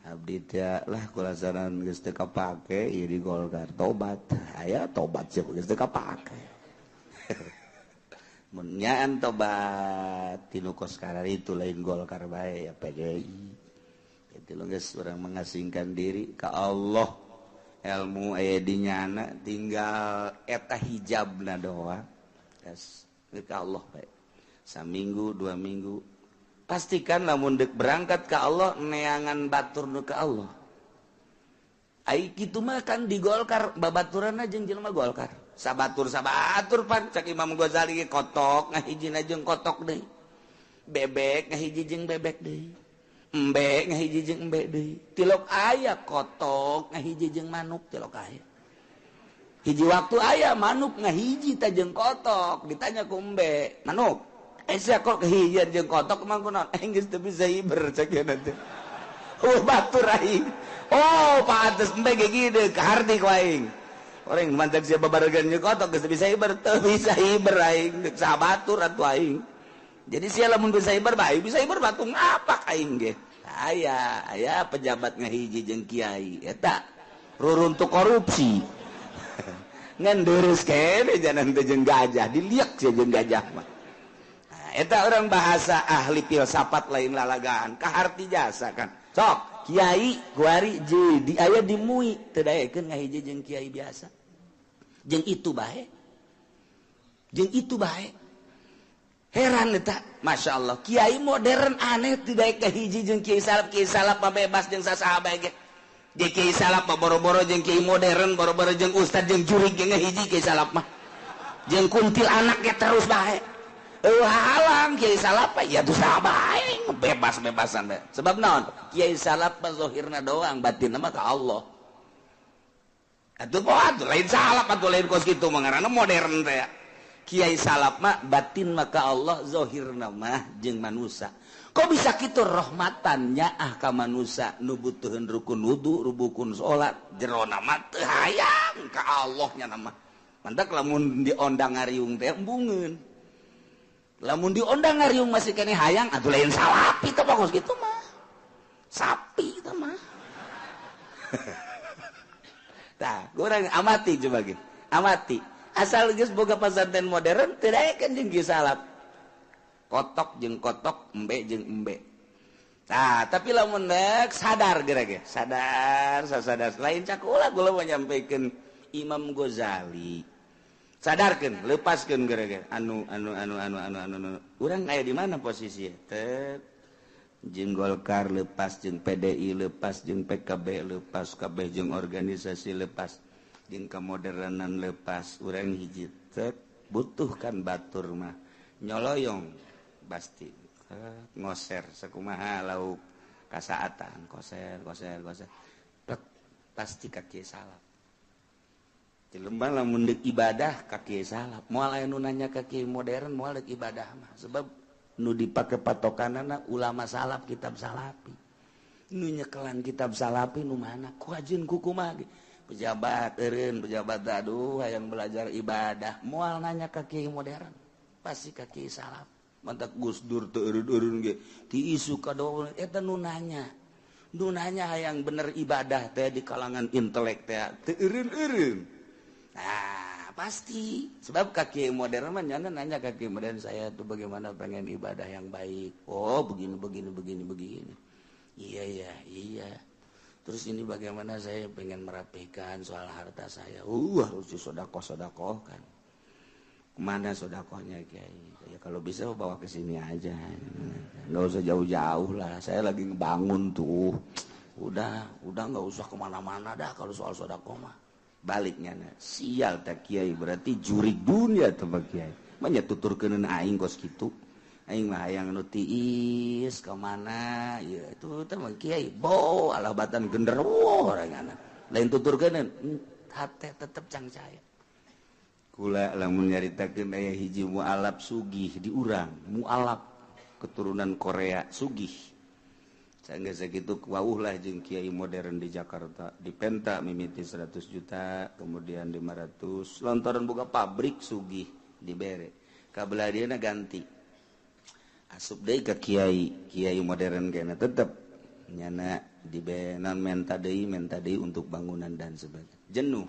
Abdi teh lah kulasaran geus teu kapake ieu di Golkar. Tobat. Aya tobat sia geus teu kapake. Mun nyaan tobat tinu kos kararitu lain Golkar bae ya PDI. Kitu geus urang mengasingkan diri ka Allah. Ilmu aya di nyana tinggal eta hijabna doang. Geus ka Allah bae. Saminggu, 2 minggu pastikan lamun deuk berangkat ka Allah neangan batur nu ka Allah. Ai kitu mah kan di Golkar babaturanna jeung jelema Golkar. Sabatur-sabatur pan cak Imam Ghazali ge kotok ngahijina jeung kotok deui. Bebek ngahiji jeung bebek deui. Embe ngahiji jeung embe deui. Tilok aya kotok ngahiji jeung manuk tilok aya. Hiji waktu aya manuk ngahiji ta jeung kotok ditanya ku embe, manuk sia kok kehijian jeung kotok emang kunaon? Geus teu bisa hiber cek ieu teh. Oh batur aing. Oh pantes embe ge gede kaharti ku aing. Orang mantak sia babaregan jeung kotok geus teu bisa hiber, teu bisa hiber aing deuk sabatur atuh aing. Jadi sia lamun bisa hiber bae, bisa hiber batung ngapak aing ge. Aya, aya pejabat ngahiji jeung kiai eta ruruntuk korupsi. Ngan deres kene janan teh jeung gajah, diliak sia jeung gajah mah. Eta orang bahasa ahli filsafat lain lalagaan kaharti jasa kan. Sok kiai kuari jadi aya di MUI teu daekeun ngahiji jeung kiai biasa. Jeung itu bae. Jeung itu bae. Heran eta, Masya Allah. Kiai modern aneh teu daek ngahiji jeung kiai salaf mah bebas jeung sasaha bae ge. Jeung kiai salaf mah boro-boro jeung kiai modern, boro-boro jeung ustad jeung jurig ge ngahiji kiai salaf mah. Jeung kuntil anak ge terus bae. Halang kiai salaf ya tuh sabae bebas-bebasan bae. Sebab naon? Kiai salaf mah zahirna doang, batinna mah ka Allah. Atuh atuh lain salaf atuh lain kos kitu mah ngaranna modern teh. Kiai salaf mah batin mah ka Allah, zahirna mah jeung manusa. Kok bisa kitu rahmatan nyaah ka manusa nu butuheun rukun wudu, rukun salat, jerona mah teu hayang ka Allah nya mah. Mantak lamun diondang ngariung teh embungeun. Lamun diondang ngariung masih kene hayang atuh lain salapi teh pokos kitu mah. Sapi teh mah. Tah, urang amati coba ge. Amati. Asal geus boga pesantren modern teu daekeun jeung kieu salaf. Kotok jeung kotok, embe jeung embe. Tah, tapi lamun deuk sadar geura ge. Sadar, sadar. Lain cakula kula menyampaikan Imam Ghazali. Sadarkeun, lepaskeun geura ge. Anu anu anu anu anu anu. Urang aya di mana posisi? Teu Jeung Golkar lepas, jeung PDI lepas, jeung PKB lepas, kabeh jeung organisasi lepas, jeung kemodernan lepas. Urang hiji tek butuhkan batur mah nyoloyong pasti ngoser sakumaha lauk kasaatan koser koser koser plek, pasti kaki salap. Jelema lamun deuk ibadah kaki salap, moal aya nu nanya ka kiai modern, moal deuk ibadah mah, sebab nu dipake patokanana ulama salaf, kitab salafi. Nu nyekelan kitab salafi nu mana? Ku ajeun ku kumaha ge? Pejabat eureun, pejabat aduh hayang belajar ibadah, moal nanya ka kiai modern, pasti ka kiai salaf. Mantak Gus Dur teu eureun-eureun ge ti isu ka doa eta nu nanya. Nu nanya hayang bener ibadah teh di kalangan intelek teh teu eureun-eureun. Nah, pasti sebab kaki modern mah nyana nanya kaki modern, saya tuh bagaimana pengen ibadah yang baik. Oh, begini begini begini begini. Iya iya iya. Terus ini bagaimana saya pengen merapikan soal harta saya. Harus disodakoh-sodakohkan. Kemana sodakohnya kiai? Ya kalau bisa bawa ke sini aja. Nggak usah jauh-jauh lah. Saya lagi ngebangun tuh. Udah nggak usah kemana-mana dah kalau soal sodakoh mah. Baliknya na, sial tak kiai berarti jurig dunia tuh pak kiai. Banyak tuturkeun aing kos kitu. Aing mah hayang nu tiis ka mana? Ya itu teh mah kiai. Bo alah batan genderuwo orangana. Lain tuturkeun hate tetep cangcaya. Kula lamun nyaritakeun aya hiji mualaf sugih di urang, mualaf keturunan Korea sugih. Sanggeus sakitu wauh lah jeung kiai modern di Jakarta, dipenta mimiti 100 juta, kemudian 500, lantaran boga pabrik sugih dibere. Kabelah dieuna ganti. Asup deui ka kiai, kiai modern kena tetep nyana dibenan menta deui untuk bangunan dan sebagainya. Jenuh.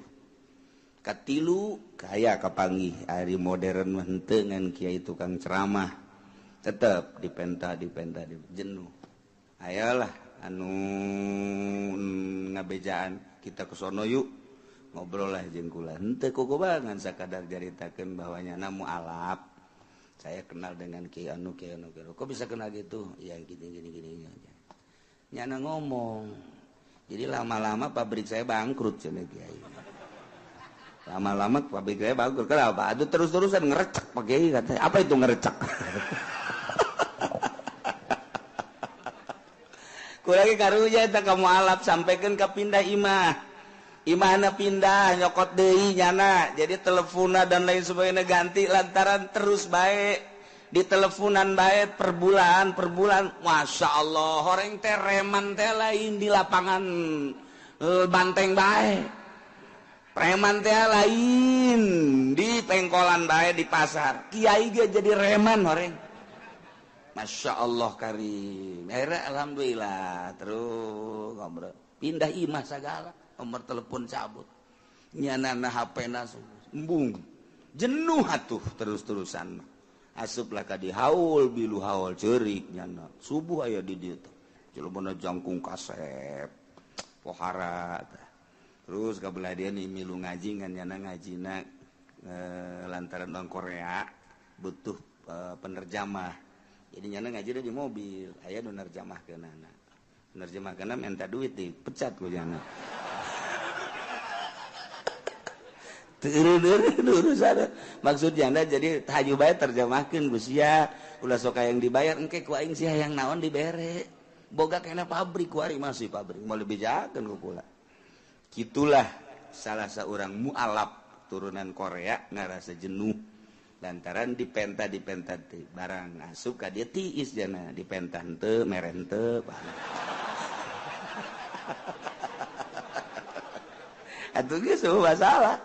Katilu kaya kapanggih ari modern mah henteu ngan kiai tukang ceramah. Tetep dipenta jenuh. Ayolah anu ngabejaan kita ke sono yuk, ngobrol lah jeung kula. Henteu kukubangan sakadar caritakeun bahwa nyana mualaf. Saya kenal dengan kiai anu kiai anu. Kok bisa kenal gitu? Ya gini gini gini aja. Nyana ngomong. Jadi lama-lama pabrik saya bangkrut cenah kiai. Lama-lama pabrik saya bangkrut. Kenapa? Aduh terus-terusan ngerecek Pak Kiai katanya. Apa itu ngerecek? Kurang karunya eta ka mualaf sampaikan ka pindah imah. Imahna pindah nyokot deui nyana. Jadi teleponna dan lain sebagainya ganti lantaran terus bae diteleponan bae per bulan. Masya Allah, horeng teh reman teh lain di lapangan banteng bae. Preman teh lain di pengkolan bae di pasar. Kiai ge jadi reman horeng. Masya Allah karim. Akhirnya alhamdulillah terus ngobrol. Pindah imah segala, nomor telepon cabut. Nyanana HP na embung. Jenuh atuh terus-terusan. Asuplah ka di haul bilu haul ceurik nyana. Subuh aya di dieu teh. Jelema jangkung kasep. Pohara tah. Terus kabelah dia nih milu ngaji ngan nyana ngajina lantaran orang Korea butuh penerjamah. Jadi nyana ngaji di mobil, aya nu nerjemahkeunana. Nerjemahkeunana minta duit dipecat ku nyana. Teu eureun urusan. Maksud nyana jadi hayu bae terjemahkeun ku sia, ulah sok hayang dibayar engke ku aing sia hayang naon dibere. Boga kena pabrik ku ari masih pabrik, moal dibejakeun ku kula. Kitulah salah seorang mualaf turunan Korea ngarasa jenuh. Lantaran dipenta teh barang asup ka dieu tiis jana dipenta henteu mere henteu. Atuh geus masalah.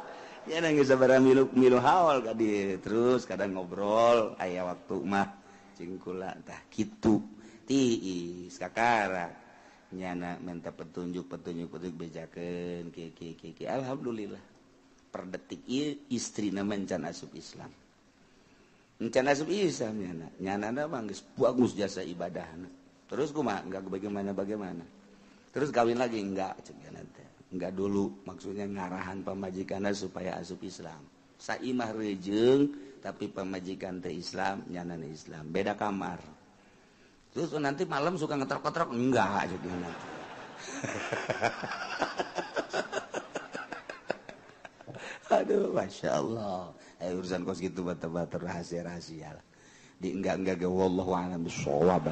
Nya geus sabaraha milu haul ka dieu terus kadang ngobrol aya waktu mah jeung kula tah kitu tiis kakara nyana minta petunjuk bejakeun kieu kieu kieu. Alhamdulillah per detik ieu istrina mencan asup Islam. Encan asup Islam nyana. Nyana mah geus bagus jasa ibadahna. Terus kumaha? Enggak bagaimana. Terus kawin lagi enggak cek nyana teh. Enggak dulu, maksudnya ngarahan pamajikanna supaya asup Islam. Saimah rejeung tapi pamajikan teh Islam, nyana Islam. Beda kamar. Terus nanti malam suka ngetrok-ngetrok enggak jadi nanti. Aduh, masya Allah. Urusan kos gitu bata-bata rahasia-rahasia lah. Di enggak-enggak ge wallahu a'lam bissawab.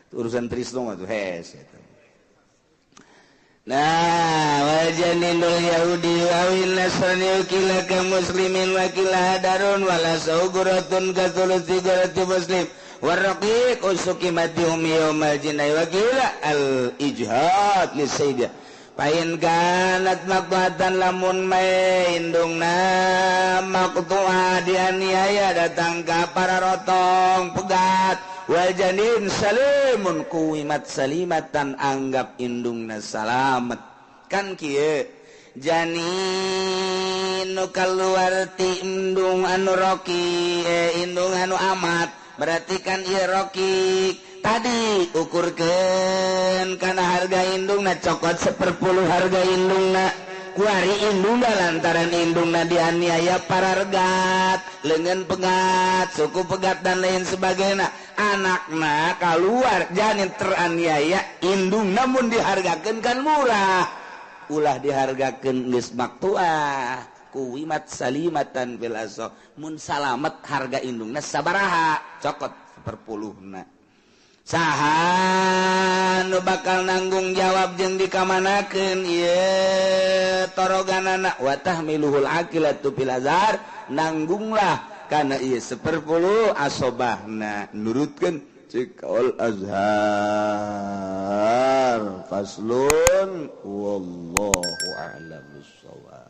Urusan Trisno mah tuh hes eta. Nah, wajaninul Yahudi wawin nasrani kila ka muslimin wa kila hadarun wala sauguratun ka thuluthi gurati muslim warraqiq usukimatihum yawmal jinai wa kila al ijhad li sayyidah. Pain kanat maqtuatan lamun mae indungna maqtu'a dianiaya datang ka para rotong pegat wal janin salimun kuwimat salimatan anggap indungna salamet kan kieu janin nu kaluar ti indung anu roki indung anu amat berarti kan ieu roki tadi ukurkeun kana harga indungna cokot 1/10 harga indungna kuari indungna lantaran indungna dianiaya parargat leungeun pegat suku pegat dan lain sebagainya anakna kaluar janin teraniaya indungna mun dihargakeun kan murah ulah dihargakeun geus maktuah kuwimat salimatan fil aso mun salamet harga indungna sabaraha cokot 1/10na saha nu bakal nanggung jawab jeung dikamanakeun ieu toroganana wa tahmiluhul aqilatu fil azhar nanggunglah kana ieu 1/10 asobahna nurutkeun cek al azhar faslun wallahu a'lam bissawab.